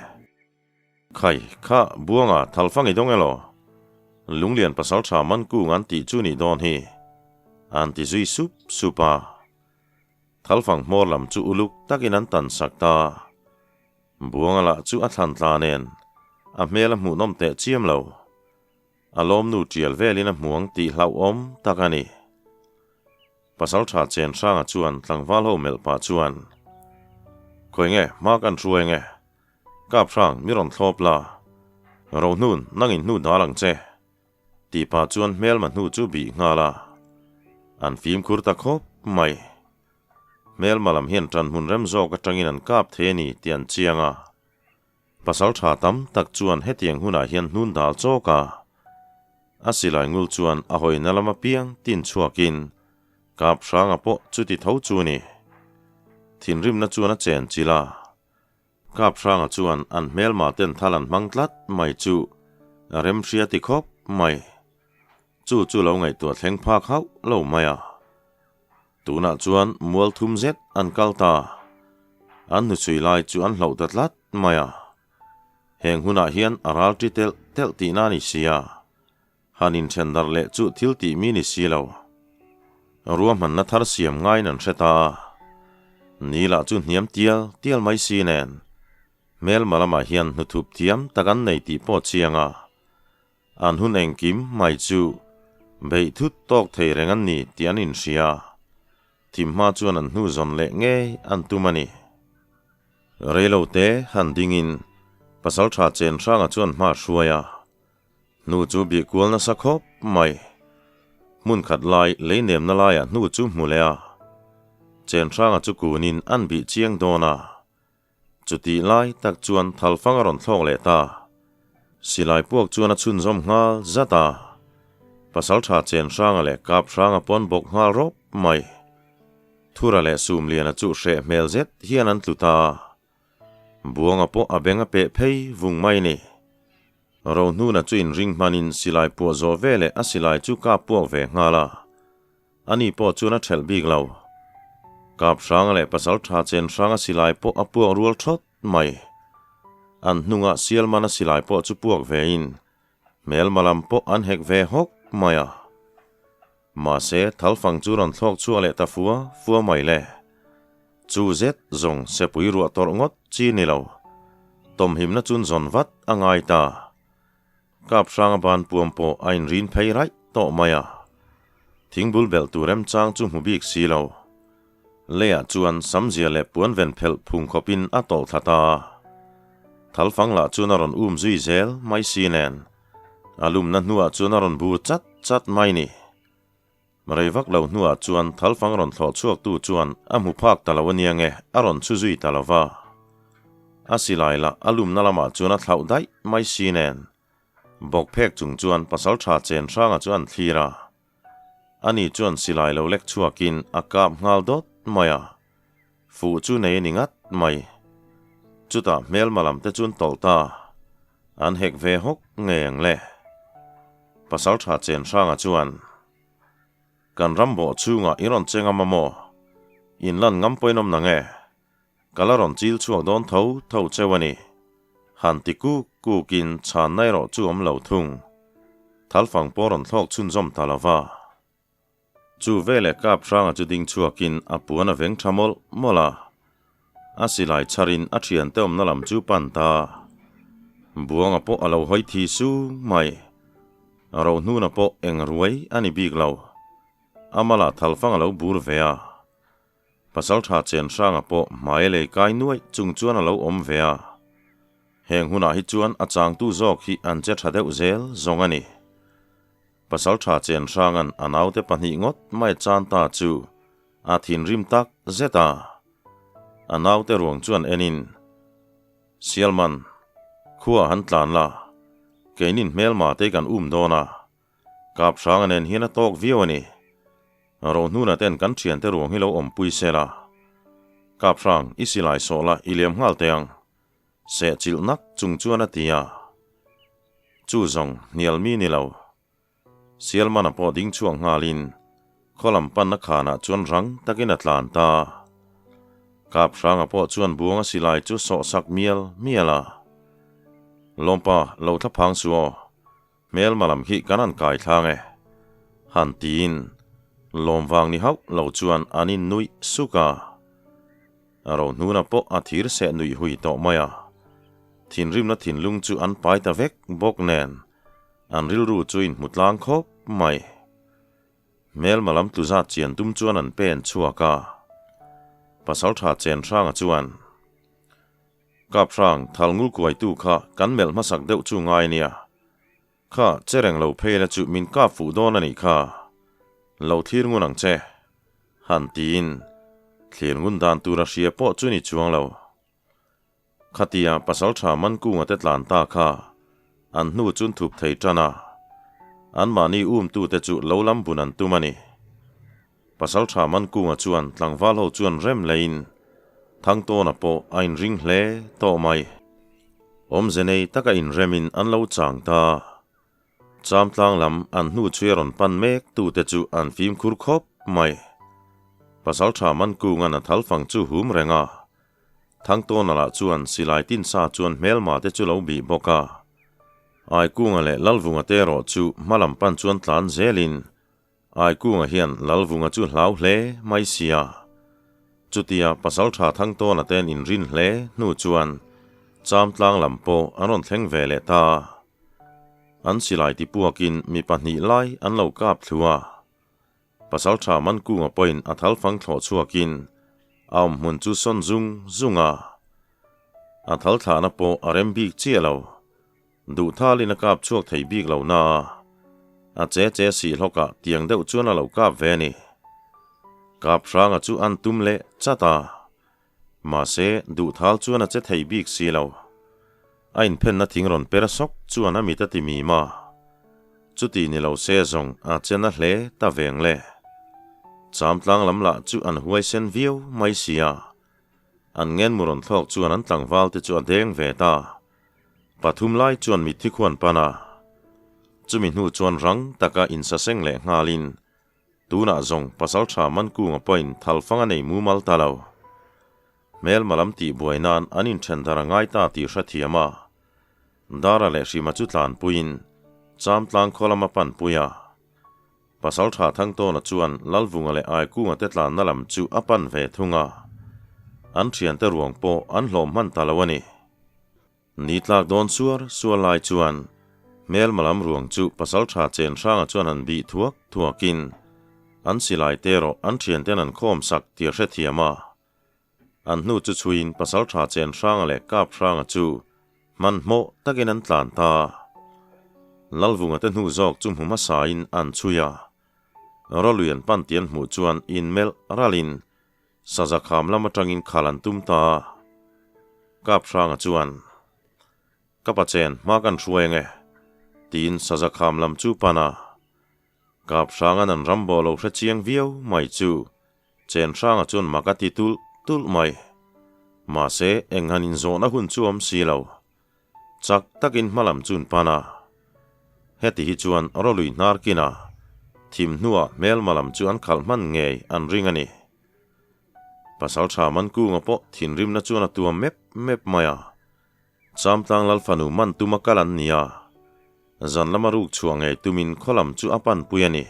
Khai, kha, Buanga, thalfang i dawng elaw? Lunglian Pasalṭha Mankung an tih chu nih dawn hi, an ti zui sup sup a. Thalfang hmawr lam chu uluk takin an tan sak ta. Buanga lah chu a thlan tla nen a hmel a hmuhnawm teh chiam lo. A lawmnu tial velin a hmuang tih hlauhawm tak a ni. Pasaltha Chenhranga chuan tlangval ho melh pah chuan, Khawi nge, hma kan hruai nge? Kaphrang, mi rawn thlawp la. Rohnun, nangin hnu dal ang che. Tih pah chuan hmelma hnu chu bih nghal a, an fimkhur ta khawp mai. Hmelma lam hian ṭan hmun rem zawk aṭangin an kap thei a ni tih an chiang a. Pasal ṭha tam tak chuan hetiang hunah hian hnun dal chawk a, a silai ngul chuan a hawina lam apiang tin chhuakin kap hranga pawh chuti tho chu a ni. Thinrimna chuan a chen chilh a. Kaphranga chuan an hmelma ten thal an hmang tlat mai chu a remhria ti khawp mai. Chu chu lo ngaihtuah thleng phak hauh lo mai a. Tunah chuan mual thum zet an kal ta. An hnuchhui lai chu an hloh ta tlat mai a. Heng hunah hian a ral ṭi telh telh tihna a ni si a. Han inthen darh leh chu thil tih mi ni si lo. Ruahmanna thar siam ngaiin an hre ta a. Ni lah chu hniam tial tial mai si nen, hmelma lamah hian hnuthup thiam tak an nei tih pawh chiang a. An hun engkim mai chu beih thut tawk thei reng an ni tih an inhria. Thim hma chuan an hnu zawn leh ngei an tum a ni. Reilote han dingin Pasalṭha Chenhranga chuan hma hruai a. Hnu chu bih kual nasa khawp mai. Hmun khat lai lei nemna laiah hnu chu hmu leh a. Chenhranga chu kunin an bih chiang dawn a. Chutih lai tak chuan thalfang a rawn thlawk leh ta. Silai puak chuan a chhunzawm nghal zat a. Pasaltha Chenhranga leh Kaphranga pawn bawk nghal rawp mai. Thura leh Sumliana chu hreh hmel zet hian an tlu ta. Buanga pawh a beng a peh phei vung mai ni. Rohnuna chu inring hmanin silai puah zawh veleh a silai chu kap puak ve nghal a. Ani pawh chuan a ṭhelh bik lo. Kap hranga leh pasal ṭha chen hranga silai pawh a puak rual ṭhawt mai. An hnungah sialmana silai pawh chu puak vein hmelma lam pawh an hek ve hawk mai a. Mahse, thalfang chu rawn thlawk chhuak leh ta fua fua mai le. Chu zet zawng sepui ruah tawrh ngawt chi ni lo. Tawmhimna chun zawn vat a ngai ta. Kaphranga ban puam pawh a inrin phei raih tawh mai a. Thingbul belh tur remchang chu hmu bik si lo. Leiah chuan samzia leh puan ven phelh phung khawpin a tawlh thla ta. Thalfang lah chuan a rawn um zui zel mai si nen. A lumna hnuah chuan a rawn bu chat chat mai ni. Rei vak lo hnuah chuan thalfang rawn thlawh chhuaktu chuan a hmu phak ta lo ania nge a rawn chhu zui ta lo va. A silai lah a lumna lamah chuan a thlauh daih mai si nen. Bawk phek chung chuan pasaltha Chenhranga chu an thlir a. Ani chuan silai lo lek chhuakin a kap nghal dawt mai a. Fuh chu nei a ni ngat mai. Chutah hmelma lam te chuan tawlh ta. An hek ve hawk ngei ang le. Pasaltha Chenhranga chuan, Kan ram bawh chhungah i rawn che ngam a maw? In lan ngam pawhin awm nang e. Ka la rawn chil chhuak dawn tho tho cheu a ni. Han ti kuk kukin chhanna erawh chu awm lo thung. Thalfang pawh rawn thlawk chhunzawm ta lo va. Chu veleh kap hranga chu ding chhuakin a puan a veng tha mawlh mawlh a. A silai chharin a thiante awmna lam chu pan ta. Buanga pawh a lo hawi thi sung mai. Rohnuna pawh eng ruai a ni bik lo. Amala thalfang a lo bur ve a. Pasaltha Chenhranga pawh hmai lei kai nuaih chung chuan a lo awm ve a. Heng hunah hi chuan a changtu zawk hi an che tha deuh zel zawng a ni. Pasaltha Chenhranga'n a naute pahnih ngawt mai chan ta chu a thinrim tak zet a. A naute ruang chuan enin, Sialman, khua han tlan la, keinin hmelma te kan um dawn a, Kaphranga nen hian a tawk viau a ni. Rohnuna ten kan thiante ruang hi lo awmpui se la. Kaphrang, i silai sawh la, i liam nghal teh ang. Sehchilh nak chung chuan a ti a. Chu zawng hnial mi ni lo. Sialmana pawh ding chhuak nghalin khaw lam panna khanah chuan rang takin a tlan ta. Kaphranga pawh chuan buanga silai chu sawhsak mial mial a. Lawmpa, lo thla phang suh aw. Hmelma lam hi kan han kai thlang e. Han tiin lawm vang ni hauh lo chuan an in nuih suk a. A rohnuna pawh a thir seh nuih hui tawh mai a. Thinrimna thinlung chu an pai ta vek bawk nen an rilru chu in hmu tlang khawp mai. Hmelma lam tlu zat chian tum chuan an pen chhuak a. Pasaltha Chenhranga chuan. Kaphrang thal ngul kuaitu kha kan melh hmasak deuh chu ngai nia. Kha, che reng lo phei la chu min kap fuh dawn a nih kha. Lo thlir ngun ang che. Han tiin thlir ngun dan tur a hria pawh chu ni chuang lo. Khatia pasaltha Mankunga te tlan ta kha an hnu chun thup thei tan a. Anmahni umtute chu lo lam bun an tum a ni. Pasalṭha Mankunga chuan tlangval ho chuan rem leiin Thangtawna pawh a inring hle tawh mai. Awmze nei taka inremin an lo chang ta. Chamtlang lam an hnu chhui a rawn pan mek tute chu an fimkhur khawp mai. Pasalṭha Mankunga'n a thalfang chu hum reng a, Thangtawna lah chuan silai tinsa chuan hmelma te chu lo bih bawk a. Aikunga leh Lalvunga te erawh chu hmalam pan chuan tlan zelin Aikunga hian Lalvunga chu hlau hle mai sia. Chutia Pasaltha Thangtawna te an inrin hle hnu chuan Chamtlang lam pawh an rawn thleng ve leh ta. An silai tipuakin mi pahnih lai an lo kap thlu a. Pasaltha Mankunga pawhin a thalfang thlawh chhuakin a awmhmun chu sawn zung zung a. A thal thlahna pawh a rem bik chiah lo. Duh thalin a kap chhuak thei bik lo na a, a che che sih hlawkah tiang deuh chuan a lo kap ve a ni. Kap hranga chu an tum leh chat a, mahse duh thal chuan a che thei bik si lo. A inphenna thing rawn per sawk chuan a mit a ti mim a, chuti ni lo se zawng a che na hle ta veng le. Chamtlang lam lah chu an huaisen viau mai si a, an ngenmu rawn thlawk chuan an tlangval te chu a deng ve ta. Pathum lai chuan mitthi khuan pan a, chumi hnu chuan rang taka insaseng leh nghalin tunah zawng Pasaltha Mankunga pawhin thalfang a nei mumal ta lo. Hmelma lam tihbuai nan an inthen dar a ngai ta tih hrethiam a, Dara leh Hrima chu tlanpuiin Chamtlang khaw lama panpui a. Pasaltha Thangtawna chuan Lalvunga leh Aikunga te tlanna lam chu a pan ve thung a, an thiante ruang pawh an hlawm hman ta lo a ni. Ni tlak dawn suar suar lai chuan hmelma lam ruang chu Pasaltha Chenhranga chuan han bih thuak thuakin an silai te erawh an thianten an khawm sak tih a hrethiam a. An hnu chu chhuiin Pasaltha Chenhranga leh Kaphranga chu hmanhmawh takin an tlan ta. Lalvunga te hnu zawk chu hmu hmasain an chhui a. Rawlui an pan tih an hmuh chuan inmelh ralin saza kham lam atangin khal an tum ta. Kaphranga chuan, Ka pachen hma kan hruai ange, tiin saza kham lam chu pan a. Kaphranga an ram bawh lo hre chiang viau mai chu Chenhranga chuan mak a ti tulh tulh mai. Mahse, eng han inzawhna hun chu awm si lo. Chak takin hma lam chun pan a. Heti hi chuan rawlui hnar kin a, thim hnuah hmelma lam chu an khalh hman ngei an ring a ni. Pasaltha Mankunga pawh thinrimna chuan a tuam mep mep mai a. Chamtlang Lal fanu man tuma kal an ni a, zan lama ruk chhuah ngei tumin khaw lam chu a panpui a ni.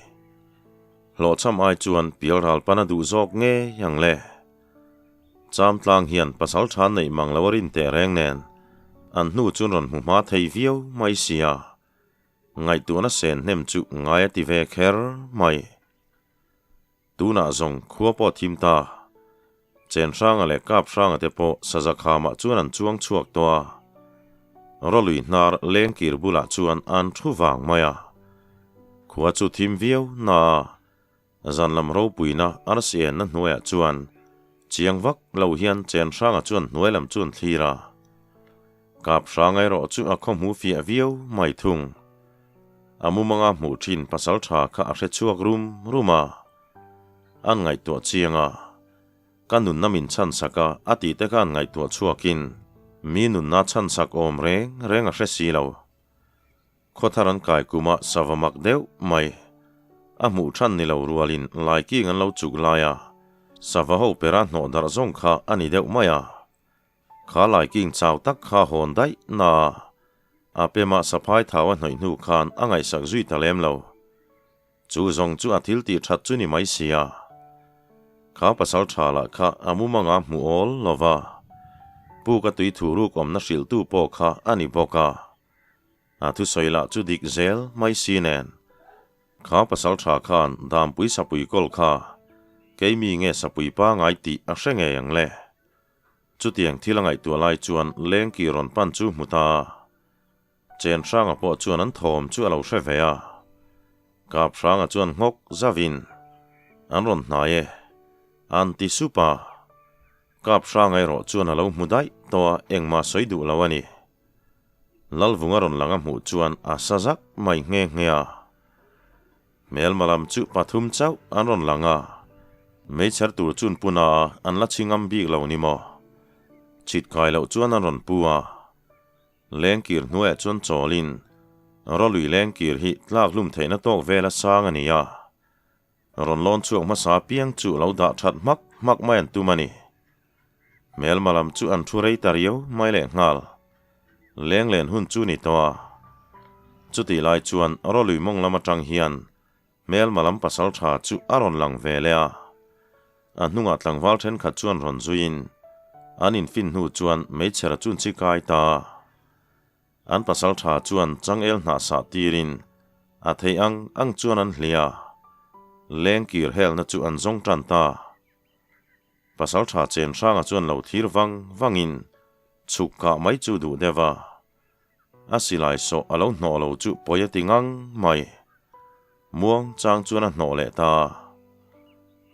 Hlawhchham ai chuan pial ral pan a duh zawk ngei ang le. Chamtlang hian pasal tha neih mang lo a rin teh reng nen an hnu chuan rawn hmu hma thei viau mai sia. Ngaihtuahna sen hnem chu ngai a ti ve kher mai. Tunah zawng khua pawh thim ta. Chenhranga leh Kaphranga te pawh saza khamah chuan an chuang chhuak tawh a. Rawlui hnar lengkir bulah chuan an thu vang mai a. Khua chu thim viau na a, zan lam ropuina arsi enna hnuaiah chuan chiang vak lo hian chen hranga chuan hnuai lam chu an thlir a. Kap hrang erawh chu a khaw hmu fiah viau mai thung. A mumanga hmuh thin pasal tha kha a hre chhuak rum rum a, an ngaihtuah chiang a. Ka nunna min chhansak a, a tih te khan ngaihtuah chhuakin mi nunna chhansak awm reng reng a hre si lo. Khawthar an kai kuma sava mak deuh mai. A hmuh than ni lo rualin laiking an lo chuk lai a, sava ho pera hnawh darh zawng kha a ni deuh mai a. Kha laiking chau tak kha hawn daih na a, a pemah saphai thau a hnawih hnu khan a ngaihsak zui ta lem lo. Chu zawng chu a thil tih that chu ni mai sia. Kha pasal tha lah kha a mumanga hmu awl lo va, puk a tui thu ruk awmna hrilhtu pawh kha a ni bawk a. A thusawi lah chu dik zel mai si nen. Kha pasal tha khan Dampui sapui kawl kha keimi nge sapui pangai tih a hre ngei ang le. Chutiang thil a ngaihtuah lai chuan Lengki rawn pan chu hmu ta. Chen Hranga pawh chuan an thawm chu a lo hre ve a, Kap Hranga chuan nghawk zavin an rawn hnai e, an ti sup a. Kap Hranga erawh chuan a lo hmu daih tawh a, engmah sawi duh lo a ni. Lalvunga rawn lang a hmuh chuan a sa zak mai nghe nghe a. Hmelma lam chu pathum chauh an rawn lang a, meichher tur chun puna an la chhingam bik lo ni maw? Chhit kai loh chuan an rawn pu a. Lengkir hnuaiah chuan chawlin, Rawlui lengkir hi tlak hlum theihna tawk vela sang a ni a, rawn lawn chhuak hmasa piang chu lo dah that hmak hmak mai an tum a ni. Hmelma lam chu an thu rei ta riau mai leh nghal. Lenglen hun chu ni tawh a. Chutih lai chuan Rawlui mawng lam atang hian Hmelma lam pasal tha chu a rawn lang ve leh a, a hnungah tlangval thenkhat chuan rawn zuiin an infin hnu chuan meichher a chun chi kai ta. An pasal tha chuan changel hnah sah tirin a theih ang ang chuan an hlia, lengkir helna chu an zawng tan ta. Pasal tha chen hranga chuan lo thlir vang vangin chhuk kah mai chu duh deuh a. A silai sawh a lo hnawh lo chu pawi a ti ngang mai. Muang chang chuan a hnawh leh ta.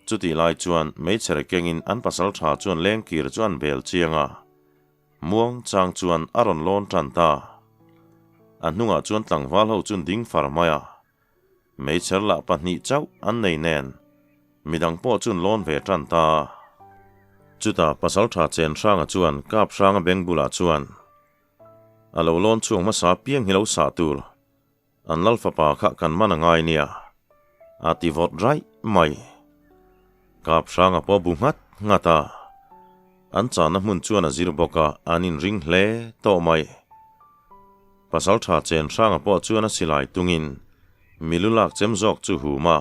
Chutih lai chuan meichher kengin an pasal tha chuan lengkir chu an bel chiang a. Muang chang chuan a rawn lawn tan ta. A hnungah chuan tlangval ho chun ding far mai a. Meichher lah pahnih chauh an nei nen midang pawh chun lawn ve tan ta. Chutah pasal tha chen hranga chuan kap hranga beng bulah chuan A lo lawn chhuak hmasa piang hi lo sah tur. An lal fapa kha kan man a ngai nia. A ti vawt raih mai. Kap hranga pawh bu nghat nghat a. An chahna hmun chuan a zir bawk a, an inring hle tawh mai. Pasal tha chen hranga pawh chuan a silai tungin milu lak chem zawk chu hum a.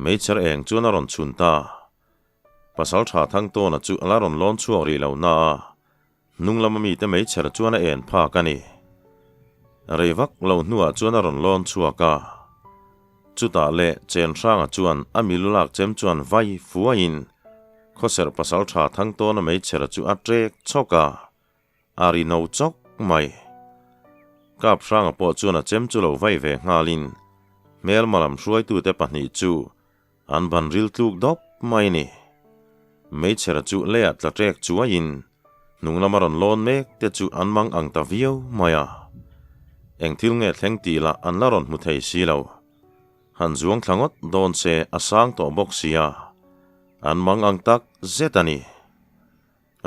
Meichher eng chuan a rawn chhun ta. Pasal tha Thangtawna chu a la rawn lawn chhuak rih lo na a. Hnung lama mite meichher chuan a en phak a ni. Rei vak lo hnuah chuan a rawn lawn chhuak a. Chutah leh chen hranga chuan a milu lak chem chuan vai fuaiin khawserh pasal tha Thangtawna meichher chu a ṭek chhawk a, a ri no chawk mai. Kap hranga pawh chuan a chem chu lo vai ve nghalin hmelma lam hruaitute pahnih chu An ban ril tluk dawp mai ni. Meichher chu leiah tla ṭek chuaiin hnung lama rawn lawn mek te chu an mang ang ta viau mai a. Eng thil nge thleng tih lah an la rawn hmu thei si lo. Han zuang thla ngawt dawn se a sang tawh bawk sia. An mang ang tak zet a ni.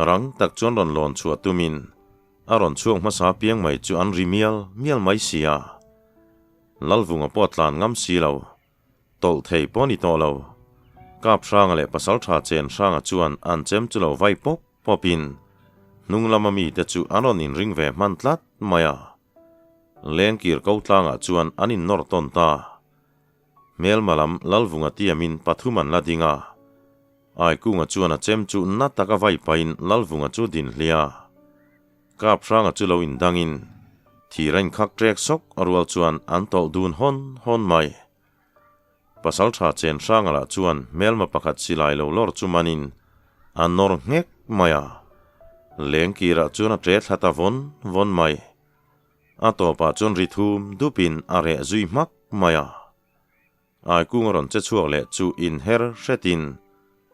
Rang tak chuan rawn lawn chhuah tumin a rawn chhuak hmasa piang mai chu an ri mial mial mai sia. Lalvunga pawh a tlan ngam si lo. Tawlh thei pawh a ni tawh lo. Kap Hranga leh Pasaltha Chen Hranga chuan an chem chu lo vai pawp pawpin hnung lama mite chu an rawn inring ve hman tlat mai a. Lengkir ko tlangah chuan an innawr tawn ta. Hmelma lam Lalvunga tiamin pathum an la ding a. Aikunga chuan a chem chu na taka vai pahin Lalvunga chu din hlia. Kap Hranga chu lo indangin thir a inkhak ṭek sawk a rual chuan an tawlh dun hawn hawn mai. Pasalṭha Chen Hranga lah chuan hmelma pakhat silai lo lawr chu manin a nawr nghek mai a. Lengkirah chuan a ṭe thla ta vawn vawn mai. A tawpah chuan ri thum dupin a reh zui hmak mai a. Aikung a rawn che chhuak leh chu inher hretin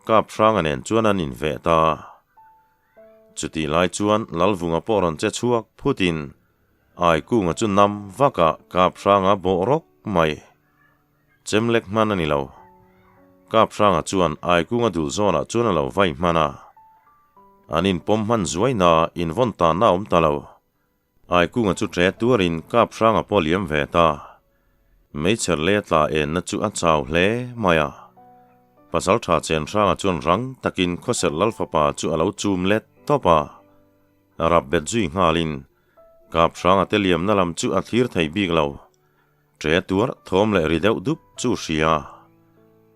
Kaphranga nen chuan an inveh ta. Chutih lai chuan Lalvunga pawh rawn che chhuak phutin Aikunga chu nam vakah Kaphranga bawh rawk mai. Chem lek hman a ni lo. Kaphranga chuan Aikunga dul zawnah chuan a lo vai hman a. An inpawm hman zuai naa invawn tanna a awm ta lo. Aikunga chu ṭe tuarin Kaphranga pawh liam ve ta. Meichher lei a tla enna chu a chau hle mai a. Pasalṭha Chenhranga chuan rang takin Khawserh Lalfapa chu a lo chum let tawp a. Rap bet zui nghalin Kaphranga te liamna lam chu a thlir thei bik lo. Ṭe tuar thawm leh ri deuh dup chu hria.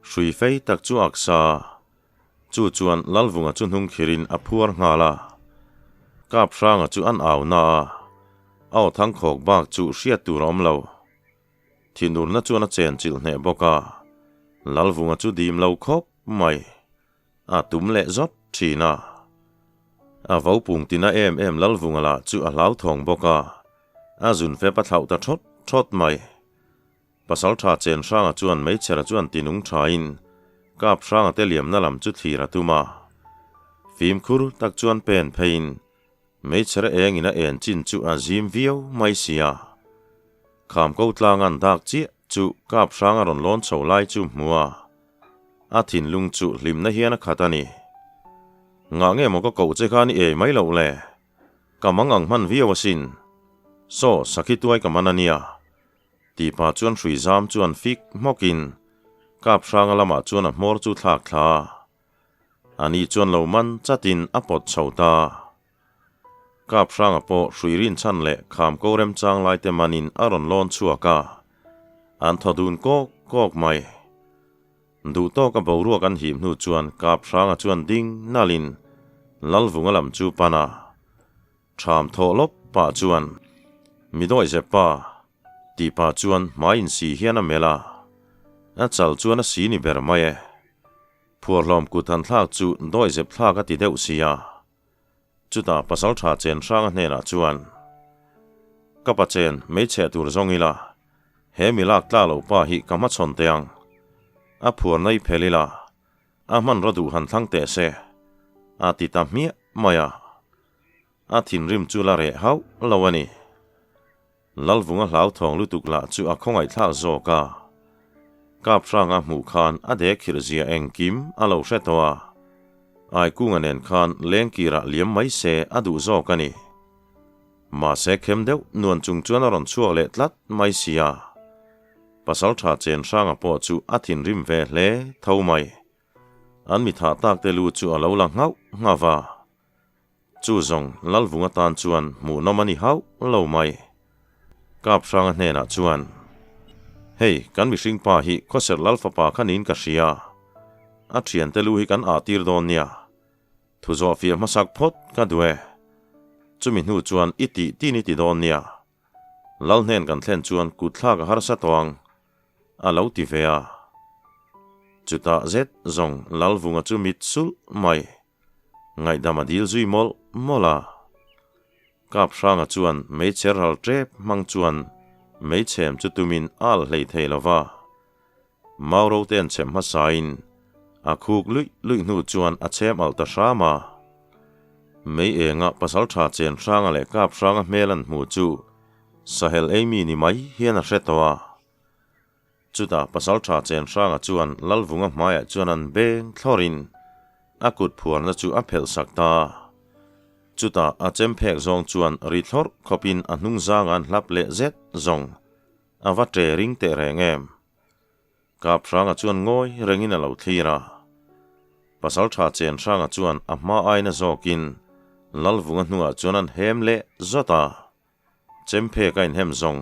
Hrui fei tak chu a aksa. Chu chuan Lalvunga chu hnung khirin a phuar nghal a. Kaphranga chu an au na a, a aw thang khawk bak chu hriat tur a awm lo. Thinurna chuan a chen chilh hneh bawk a, Lalvunga chu dim lo khawp mai. A tum leh zawt thin a. A vo pung tina em em Lalvunga lah chu a hlauthawng bawk a, a zun fep a thlauh ta thawt thawt mai. Pasalṭha Chenhranga chuan Meichhera chuan tinung ṭhain Kaphranga te liamna lam chu thlir a tum a. Fimkhur tak chuan pen pheiin Meichhera engin a en chin chu a zim viau mai si a. Khamko tlang an dak chiah chu Kaphranga rawn lawn chho lai chu hmu a. A thinlung chu hlimna hian a khat a ni. Ngah nge maw ka koh che khan i ei mai loh le? Ka mang ang hman viau asin. Saw, sakhi tuai ka man a nia. Tih pah chuan hrui zam chuan fik hmawkin Kaphranga lamah chuan a hmawr chu thlak thla a. Ani chuan lo man chatin a pawt chho ta. Kaphranga pawh hrui rinchhan leh kham ko remchang laite manin a rawn lawn chhuak a, an thaw dun kawk kawk mai. Duh tawka boruak an him hnu chuan Kaphranga chuan ding nalin Lalvunga lam chu pan a. Tham thawh lawp pah chuan, Mi dawi zep pa, tih pah chuan hmai insi hian a melh a. A chal chuan a si ni ber mai e. Phuarhlawm kut han thlak chu dawi zep thlak a ti deuh si a. Chutah Pasaltha Chenhranga hnenah chuan, Ka pa chen, hmeichhe tur zawng ila, he mi lak tla lo pa hi ka hmachhawn teh ang. A phuarna i phel ila, A hmanraw duh han thlang teh se, a ti ta hmiah mai a. A thinrim chu la reh hauh lo a ni. Lalvunga hlauthawng lutuk lah chu a khawngaihthlak zawk a. Kaphranga hmuh khan a dek khirh zia engkim a lo hre tawh a. Aikunga nen khan lengkirah liam mai se a duh zawk a ni. Mahse khem deuh nuan chung chuan a rawn chhuak leh tlat mai si a. Pasalṭha Chenhranga pawh chu a thinrim ve hle tho mai. An mi thah tak te lu chu a lo la nghauh nghauh va. Chu zawng Lalvunga tan chuan hmuhnawm a ni hauh lo mai. Kaphranga hnenah chuan, Hei, kan mihring pa hi Khawserh Lalfapa kha niin ka hria. A ṭhiante lu hi kan ah tir dawn nia. Thu zawh fiah hmasak phawt ka duh e. Chumi hnu chuan i tih tin i ti dawn nia. Lal hnen kan thlen chuan kut thlak a harsa tawh ang, a lo ti ve a. Chutah zet zawng Lalvunga chu mit sulh mai. Ngaihdam a dil zui mawlh mawlh a. Kaphranga chuan meichher ral tep hmang chuan meichhem chu tumin a alh hlei thei lo va. Mauro te an chhem hmasain a khuk luih luih hnu chuan a chhem alh ta hram a. Mei enga pasaltha chen hranga leh kap hranga hmel an hmuh chu Sahel ei mi ni mai hian a hre tawh a. Chutah pasaltha chen hranga chuan Lalvunga hmaiah chuan an beng thlawrin a kut phuarna chu a phelh sak ta. Chutah a chem phek zawng chuan ri thlawrh khawpin a hnung zanga an hlap leh zet zawng a va ṭe ring teh reng em. Kaphranga chuan ngawi rengin a lo thlir a. Pasalṭha Chenhranga chuan a hma aina zawkin Lalvunga hnuah chuan an hem leh zawt a. Chemphek a inhem zawng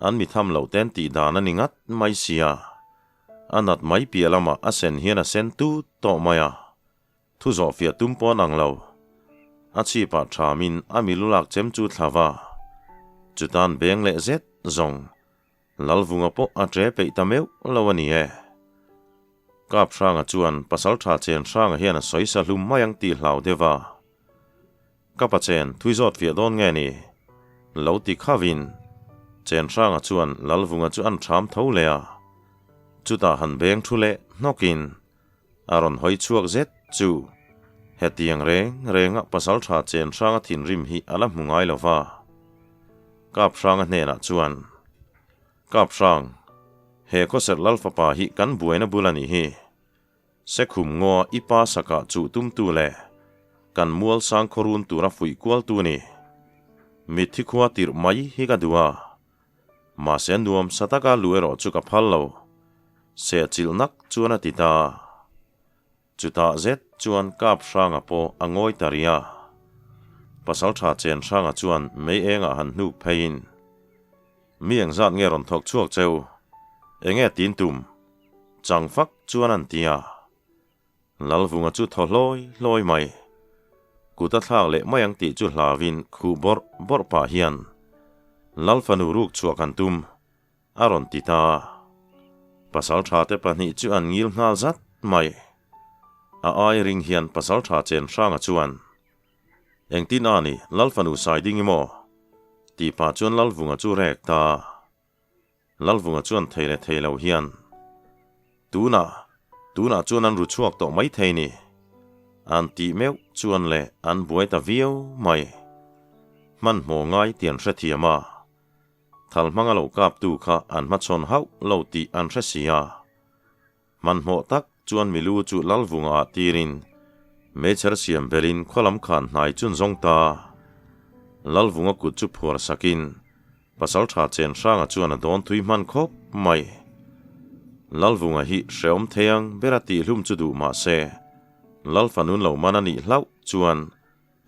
an mi tham loh ten tih dan a ni ngat mai sia. A nat mai piah lamah a sen hian a sen tut tawh mai a. Thu zawh fiah tum pawn ang lo. A chhipah ṭhamin a mi lulak chem chu thla va. Chutan beng leh zet zawng Lalvunga pawh a ṭe peih ta meuh lo a ni e. Kaphranga chuan Pasalṭha Chenhranga hian a sawi sa hlum mai ang tih hlau deuh a. Ka pa chen thui zawt fiah dawn nge ni? Lo ti khavin Chenhranga chuan Lalvunga chu an ṭham tho leh a. Chutah han beng thu leh hnawkin a rawn hawi chhuak zet chu hetiang reng renga pasalṭha Chenhranga thinrim hi a la hmu ngai lo va. Kaphranga hnenah chuan, Kaphrang, he khawserh Lal fapa hi kan buaina bul a nih hi. Sekhum ngaw i pa sakah chuh tumtu leh kan mual sang khawrun tura fuih kualtu ni. Mitthi khua tirh mai hi ka duh a. Mahse nuam sa taka lu erawh chu ka phal lo. Sehchilh nak chuan a ti ta. Chutah zet chuan Kap Hranga pawh a ngawi ta rih a. Pasaltha Chen Hranga chuan mei engah han hnuk pheiin, Mi engzat nge rawn thawk chhuak cheu? Enge tin tum? Chang fak chuan an ti a. Lalvunga chu thaw hlawi hlawi mai. Kut a thlak leh mai ang tih chu hlauin khuh bawrh bawrh pah hian Lalfanu ruk chhuah kan tum a rawn ti ta. Pasaltha te pahnih chu an ngil nghal zat mai. A ai ring hian Pasaltha Chenhranga chuan, Engtin a ni Lalfanu sai ding i maw? tih pah chuan Lalvunga chu rek ta. Lalvunga chuan thei leh thei lo hian, Tunah, tunah chuan an ru chhuak tawh mai thei ni. An tih meuh chuan leh an buai ta viau mai. Hmanhmawh ngai tih an hrethiam a, thal hmanga lo kaptu kha an hmachhawn hauh lo tih an hre si a. Hmanhmawh tak chuan milu chu Lalvunga ah tirin meichher siam belin khaw lam khan hnai chun zawng ta. Lalvunga kut chu phuar sakin Pasaltha Chenhranga chuan a dawn thui hman khawp mai. Lalvunga hi hreawm thei ang ber a tihhlum chu duh mah se, Lalfanun lo man a nih hlauh chuan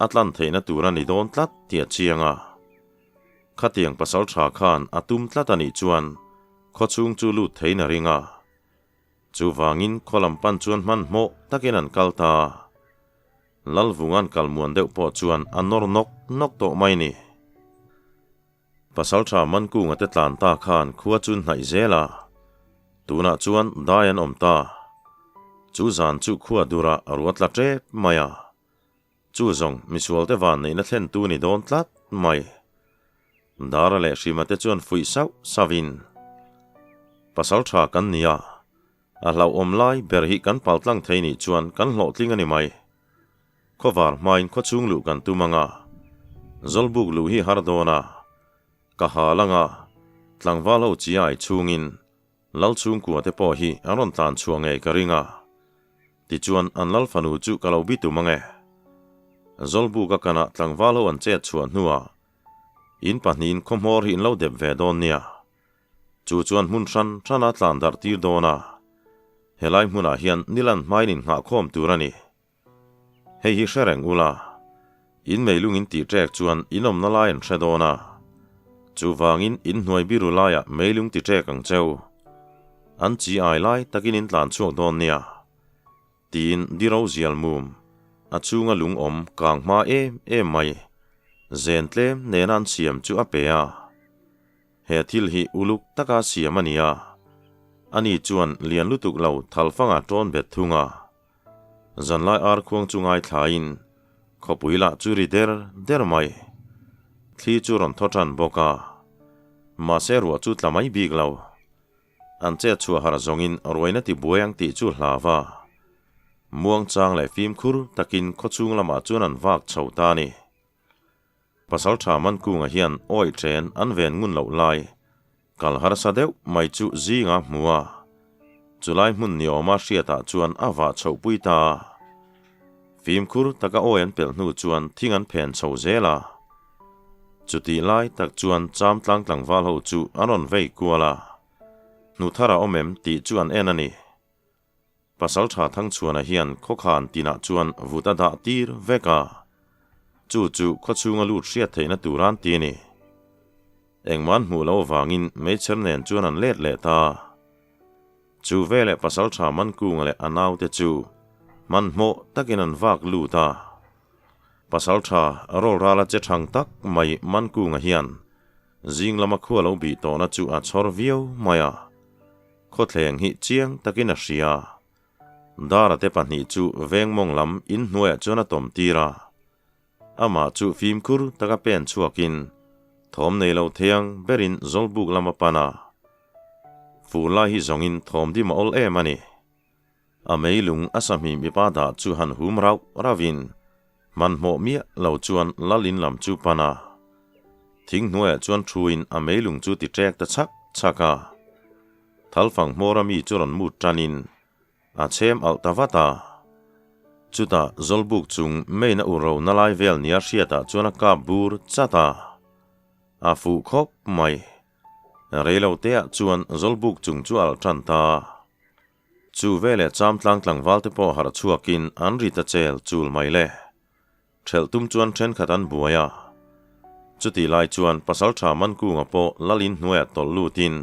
a tlan theihna tur a ni dawn tlat tih a chiang a. Khatiang pasaltha khan a tum tlat a nih chuan khawchhung chu lut theiin a ring a. Chuvangin khaw lam pan chuan hmanhmawh takin an kal ta. Lalvunga'n kal muan deuh pawh chuan a nawr nawk nawk tawh mai ni. Pasaltha Mankunga te tlan ta khan khua chu hnaih zel a, tunah chuan dai an awm ta. Chu zan chu khua durah a ruat tla tep mai a. Chu zawng misualte van neihna thlentu ni dawn tlat mai. Dara leh Hrima te chuan fuih sauh sauhin, Pasaltha kan ni a, a hlauhawm lai ber hi kan paltlang thei nih chuan kan hlawhtling a ni mai. Khawvar hmain khawchhung luh kan tum ang a, Zawlbuk luh hi har dawn a, ka hal ang a, tlangval ho chi ai chhungin Lal chhungkua te pawh hi an rawn tlan chhuah ngei ka ring a, tichuan an lal fanu chu ka lo bitum ang e. Zawlbuka kanah tlangval ho an chet chhuah hnuah in pahnihin khawhmawr hi in lo dep ve dawn nia. Chu chuan hmun hran hrana tlan darh tir dawn a, helai hmunah hian nilan hmain innghahkhawm tur a ni. Hei hi hre reng ula, in meilung in tih ṭek chuan in awmna lai an hre dawn a, chuvangin in hnuai biru laiah meilung ti ṭek ang cheu. An chi ai lai takin in tlan chhuak dawn nia, tiin Diro zial mum, a chhunga lung awm kang hma em em mai, zen tlem nena an siam chu a pe a. He thil hi uluk taka siam a ni a, ani chuan lian lutuk lo thalfanga ṭawn bet thung a. Zanlai ar khuang chu ngaithlain khawpui lah chu ri der der mai. Thli chu rawn thaw tan bawk a, mahse ruah chu tla mai bik lo. An chet chhuah harh zawngin ruaina ti buai ang tih chu hlau a. Muangchang leh fimkhur takin khawchhung lamah chuan an vak chho ta a ni. Pasaltha Mankunga hian awih then an ven ngun loh lai kal harsa deuh mai chu zinga hmu a, chulai hmun ni awma hriatah chuan a vah chhohpui ta a. Fimkhur taka awi an pelh hnu chuan thing an phen chho zel a. Chutih lai tak chuan cham tlang tlangval ho chu an rawn vei kual a, hnu thar a awm em tih chu an en a ni. Pasaltha Thangchhuana hian khawkhan tinah chuan vut a dah tir vek a, chu chu khawchhunga lut hriat theihna tur an ti a ni. Engmah an hmuh loh avangin meichher nen chuan an let leh ta. Chu veleh Pasaltha Mankunga leh a naute chu hmanhmawh takin an vak lut a. Pasaltha rawlrala che thang tak mai Mankunga hian zing lama khua lo bih tawhna chu a chhawr viau mai a. Khawthleng hi chiang takin a hria. Dara te pahnih chu veng mawng lam inhnuaiah chuan a tawm tir a. Amah chu fimkhur taka pen chhuakin thawm nei lo theiang berin Zawlbuk lam a pan a. Fur lai hi zawngin thawm dim a awl em a ni. A meilung a sahmim mipa dah chu han hum rauh rauhin hmanhmawh miah lo chuan lal in lam chu pan a. Thing hnuaiah chuan thuin a meilung chu ti ṭek ta chhak chhak a. Thalfang hmawra mi chu rawn mut ṭanin A chhem alh ta vat a. Chutah Zawlbuk chung main a ur ro na lai vel nia hriatah chuan a kap bur chat a. A fuh khawp mai. Reilo teah chuan Zawlbuk chung chu alh tan ta. Chu veleh Chamtlang tlangval te pawh harh chhuakin an ri ta chel chul mai le. Ṭhelh tum chuan ṭhenkhat an buai a. Chutih lai chuan Pasalṭha Mankunga pawh Lalin hnuaiah tawlh lutin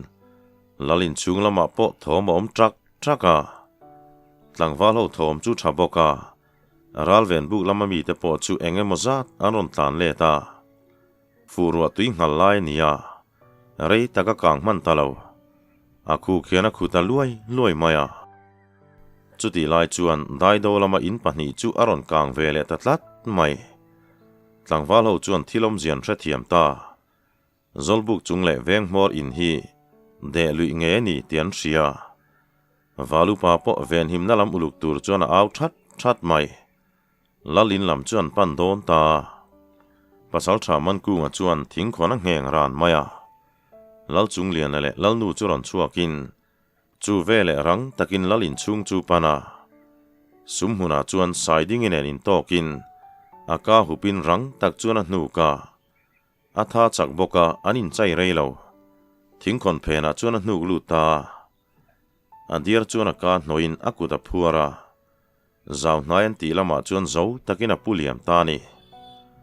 Lalin chhung lamah pawh thawm a awm ṭak ṭak a. Tlangval ho thawm chu ṭha bawk a, ralven buk lama mite pawh chu eng emaw zat an rawn tlan let a. Fuh ruah tui nghal lai a ni a, rei tak a kang hman ta lo. A khu khian a khu ta luai luai mai a. Chutih lai chuan Daido lama in pahnih chu a rawn kang ve leh ta tlat mai. Tlangval ho chuan thil awmzian hrethiam ta. Zawlbuk chung leh veng hmawr in hi deh luih nge a ni tih an hria. Valupa pawh venhimna lam uluk tur chuan a au that that mai. Lal in lam chu an pan dawn ta. Pasaltha Mankunga chuan thingkhawn a ngheng ran mai a. Lal Chungliana leh Lalnu chu rawn chhuakin chu veleh rang takin Lal in chhung chu pan a. Sum hmunah chuan Saidingi nen intawkin a ka hupin rang tak chuan a hnuk a. A tha chak bawk a, an inchai rei lo. Thingkhawn phenah chuan a hnuk lut ta. A diar chuan a ka hnawhin a kut a phuar a. Zau hnai an tih lamah chuan zo takin a pu liam ta a ni.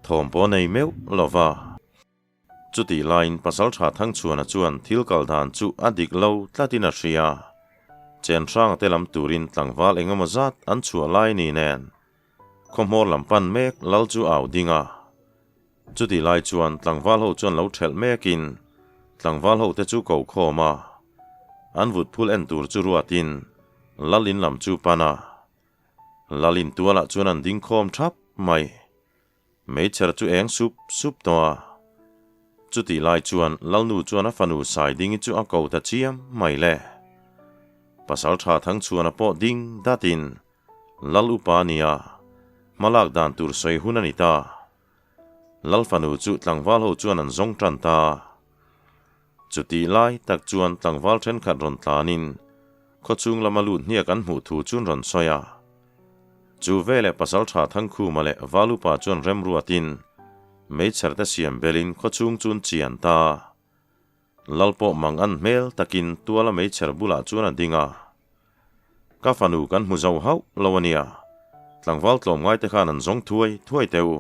Thawm pawh nei meuh lo va. Chutih laiin Pasaltha Thangchhuana chuan thil kal dan chu a dik lo tlatin a hria. Chen hranga te lam turin tlangval eng emaw zat an chhuah lai ni nen khawhmawr lam pan mek lal chu au ding a. Chutih lai chuan tlangval ho chuan lo ṭhelh mekin tlangval ho te chu ko khawm a, an vut phul en tur chu ruatin lal in lam chu pan a. Lal in tualah chuan an ding khawm ṭhap mai. Meichher chu eng sup sup tawh a. Chutih lai chuan Lalnu chuan a fanu Saidingi chu a ko ta chiam mai le. Pasalṭha Thangchhuana pawh ding datin Lal upa a nia, hmalak dan tur sawi hun a ni ta. Lal fanu chu tlangval ho chuan an zawng tan ta. Chutih lai tak chuan tlangval thenkhat rawn tlanin khawchhung lama lut hniak an hmuh thu chuan rawn sawi a. Chu veleh Pasaltha Thangkhuma leh Val upa chuan remruatin meichher te siam belin khawchhung chuan chian ta. Lal pawh mang an hmel takin tuala meichher bulah chuan a ding a. Ka fanu kan hmu zo hauh lo a nia, tlangval tlawmngai te khan an zawng thuai thuai teh u.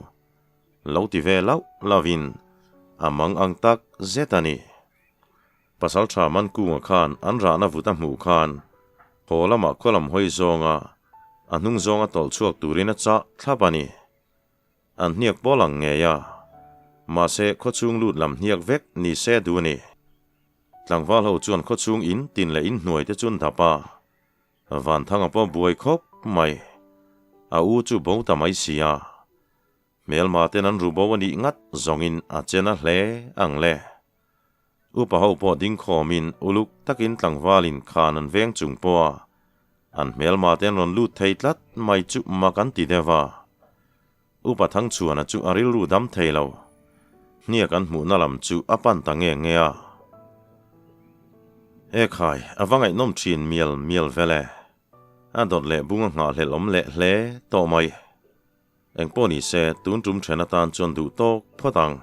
Lo ti ve lauh lauhin a mang ang tak zet a ni. Pasaltha Mankunga khan an rahna vut a hmuh khan haw lamah khaw lam hawi zawnga a hnung zawnga tawlh chhuak turin a chah thlap a ni. An hniak pawl ang ngei a, mahse khawchhung lut lam hniak vek ni se duh a ni. Tlangval ho chuan khawchhung in tin leh in hnuai te chu an dap a, Vanthanga pawh buai khawp mai. A u chu bo ta mai si a, hmelma ten an ru bo a nih ngat zawngin a chen a hle ang le. Upa ho pawh ding khawmin uluk takin tlangvalin khan an veng chung pawh a, an hmelma te an rawn lut thei tlat mai chu mak an ti deuh a. Upa Thangchhuana chu a rilru dam thei lo. Hniak an hmuhna lam chu a pan ta nge nge a. Ekhai, a va ngaihnawm thin mial mial vel e. A dawt leh bung a nghahhlelh awm leh hle tawh mai. Engpawh ni se, tun tum then atan chuan duh tawk phawt ang.